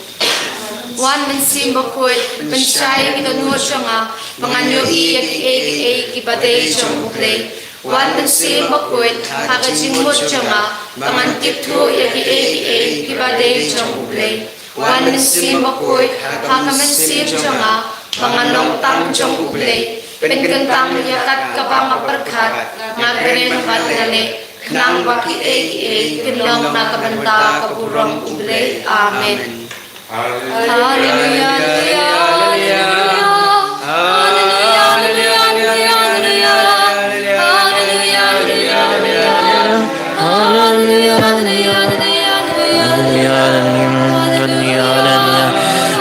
Wan Mynsiem Bakhuid, pynshai ïa ki dohnud jong nga ba ngan ïohi ïa kiei kiei kiba dei jong U Blei. Wan Mynsiem Bakhuid, ha ka jingmut jong nga ba ngan tip thuh ïa kiei kiei kiba dei jong U Blei. Wan Mynsiem Bakhuid, ha ka mynsiem jong nga ba ngan long tang jong U Blei. Pynkyntang ïa kat kaba nga pyrkhat, nga kren bad nga leh, khnang ba kiei kiei kin long na ka bynta ka burom U Blei. Amen. Haleluia, haleluia, haleluia. Haleluia, haleluia, haleluia, haleluia. Haleluia, haleluia, haleluia, haleluia. Haleluia, haleluia, haleluia, haleluia. Haleluia, haleluia, haleluia, haleluia.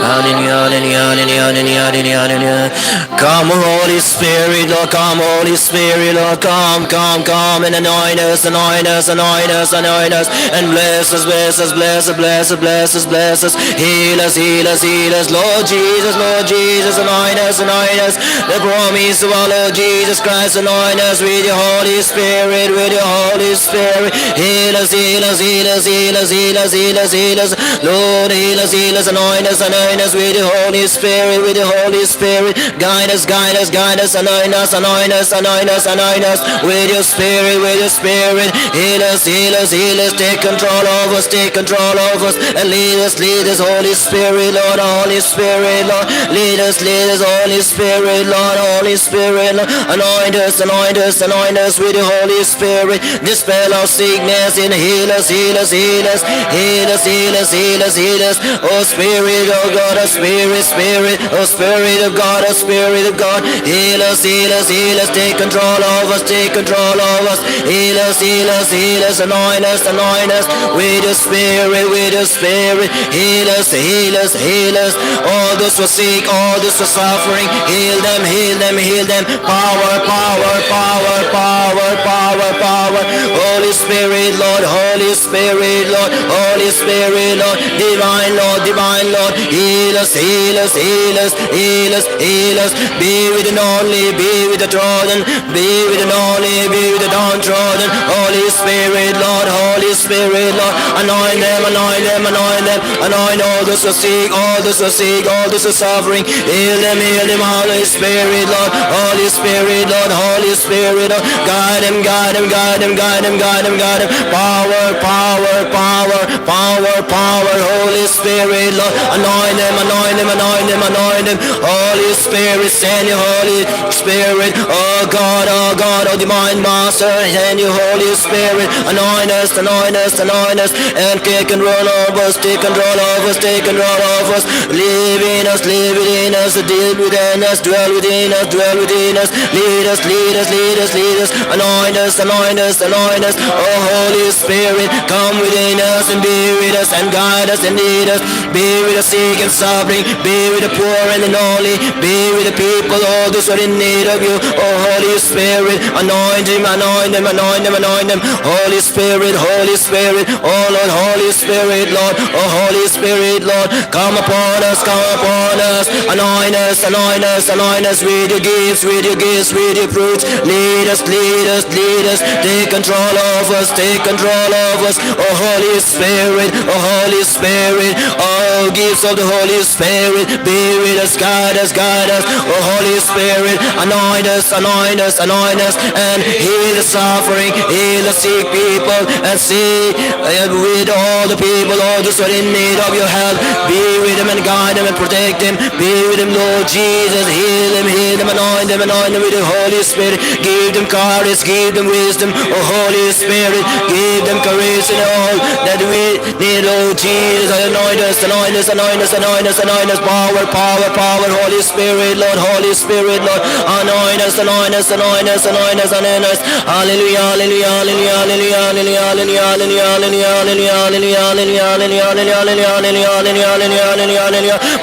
Haleluia, haleluia, haleluia, haleluia, haleluia. Come, Holy Spirit, Lord, come, Holy Spirit, Lord, come, come, come, and anoint us, anoint us, anoint us, anoint us, and bless us, bless us, bless us, bless us, bless us, bless us. Heal us, heal us, heal us, Lord Jesus, Lord Jesus, anoint us, anoint us. The promise of our Lord Jesus Christ, anoint us with your Holy Spirit, with your Holy Spirit. Heal us, heal us, heal us, heal us, heal us, heal us, heal us. Lord, heal us, heal us, anoint us, anoint us with your Holy Spirit, with your Holy Spirit. Guide us, guide us, guide us, anoint us, anoint us, anoint us, anoint us with your Spirit, with your Spirit. Heal us, heal us, heal us, take control of us, take control of us, and lead us, lead us, Holy Spirit, Lord, Holy Spirit, Lord. Lead us, lead us, Holy Spirit, Lord, Holy Spirit, Lord. Anoint us, anoint us, anoint us with your Holy Spirit. Dispel all sickness and heal us, heal us, heal us. Heal us, heal us, heal us, heal us. Oh Spirit of God, oh Spirit, Spirit, oh Spirit of God, oh Spirit of God. Heal us, heal us, heal us. Take control of us, take control of us. Heal us, heal us, heal us. Anoint us, anoint us with your Spirit, with your Spirit. Heal us, heal us, heal us. All those who are sick, all those who are suffering, heal them, heal them, heal them. Power, power, power, power, power, power. Holy Spirit, Lord, Holy Spirit, Lord, Holy Spirit, Lord, divine Lord, divine Lord, heal us, heal us, heal us, heal us, heal us. Be with the lonely, be with the trodden, be with the lonely, be with the downtrodden. Holy Spirit, Lord, Holy Spirit, Lord, anoint them, anoint them, anoint them, anoint all those who are sick, all those who are sick, all those who are suffering. Heal them, heal them, Holy Spirit, Lord, Holy Spirit, Lord, Holy Spirit, Lord. Guide them, guide them, guide them, guide them, guide them, guide them. Power, power, power, power, power, Holy Spirit, Lord, anoint them, anoint them, anoint them, anoint them. Holy Spirit, send your Holy Spirit. Oh God, oh God, oh divine Master, send your Holy Spirit. Anoint us, anoint us, anoint us, and take control of us, take control of us, take control of us. Live in us, live within us, live within us, dwell within us, dwell within us. Lead us, lead us, lead us, lead us. Anoint us, anoint us, anoint us. Oh Holy Spirit, come within us and be with us and guide us and lead us. Be with the sick and suffering. Be with the poor and the lonely. Be with the people, all those who are in need of you. Oh Holy Spirit, anoint him, anoint them, anoint them, anoint them. Holy Spirit, Holy Spirit, oh Lord, Holy Spirit, Lord, oh Holy Spirit, Lord, come upon us, come upon us, anoint us, anoint us, anoint us with your gifts, with your gifts, with your fruits. Lead us, lead us, lead us. Take control of us, take control of us. Oh Holy Spirit, oh Holy Spirit, oh gifts of the Holy Spirit, be with us, guide us, guide us. Oh Holy Spirit, anoint us, anoint us, anoint us, and heal the suffering, heal the sick people, and see, uh, with all the people, all those who are in need of your help. Be with them and guide them and protect them. Be with them, Lord Jesus. Heal them, heal them, anoint them, anoint them with the Holy Spirit. Give them courage, give them wisdom. Oh Holy Spirit, give them courage in all that we need, Lord Jesus. Anoint us, anoint us, anoint us, anoint us, anoint us. Power, power, power, Holy Spirit, Lord, Holy Spirit, Lord. Anoint us, anoint us, anoint us, anoint us, anoint us. Hallelujah, hallelujah, hallelujah, hallelujah.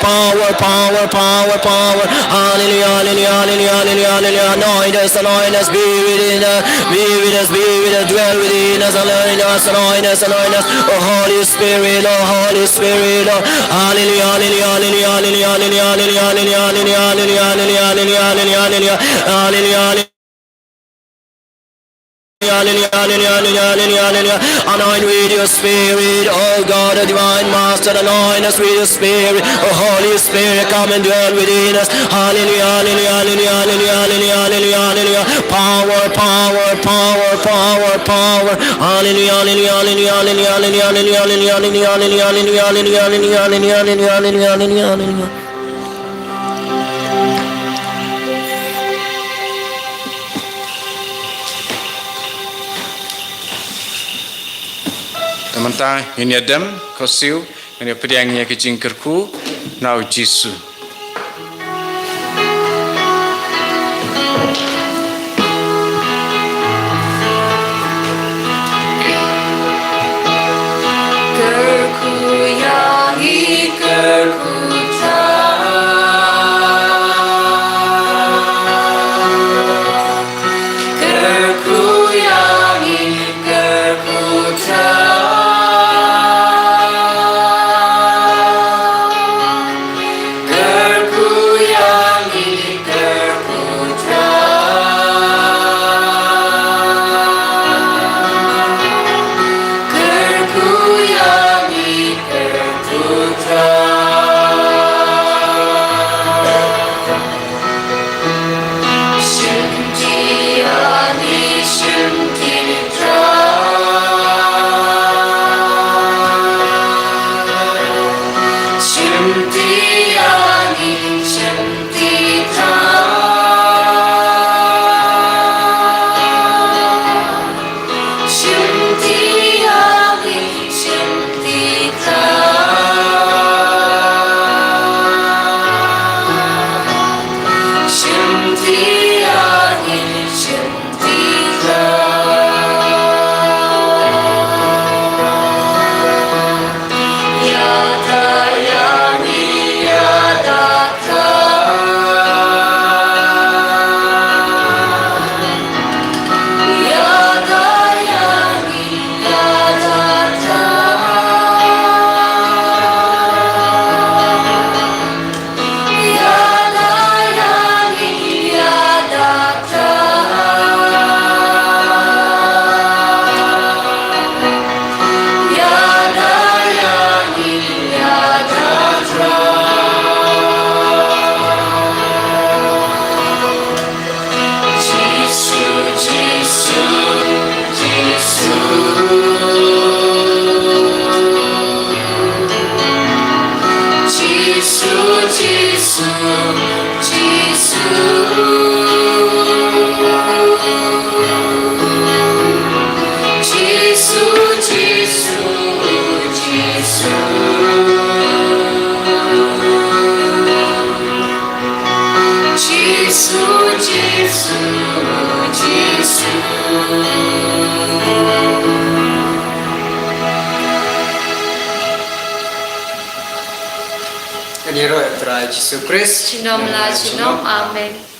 Power, power, power, power. Hallelujah, hallelujah, hallelujah, hallelujah, hallelujah. Anoint us, anoint us, be within us, be with us, be with us, dwell within us, anoint us, anoint us, anoint us. Oh Holy Spirit, oh Holy Spirit, oh. Hallelujah, hallelujah, hallelujah. Anoint with your spirit, oh God, the divine master, anoint us with your spirit, oh Holy Spirit, come and dwell within us. Hallelujah, hallelujah, hallelujah. Power, power, power, power, power. Hallelujah, hallelujah, hallelujah. Te mynta ngin ïa dem, ko siew, ngin ïa pdiang ïa ka jingkyrkhu na u Jisu. Kyrkhu ïa ngi, kyrkhu ta. Kyrkhu ïa ngi, kyrkhu ta. Jisu, Jisu. Ngan ïaroh ïa u Trai Jisu Khrist. Junom la junom. Amen.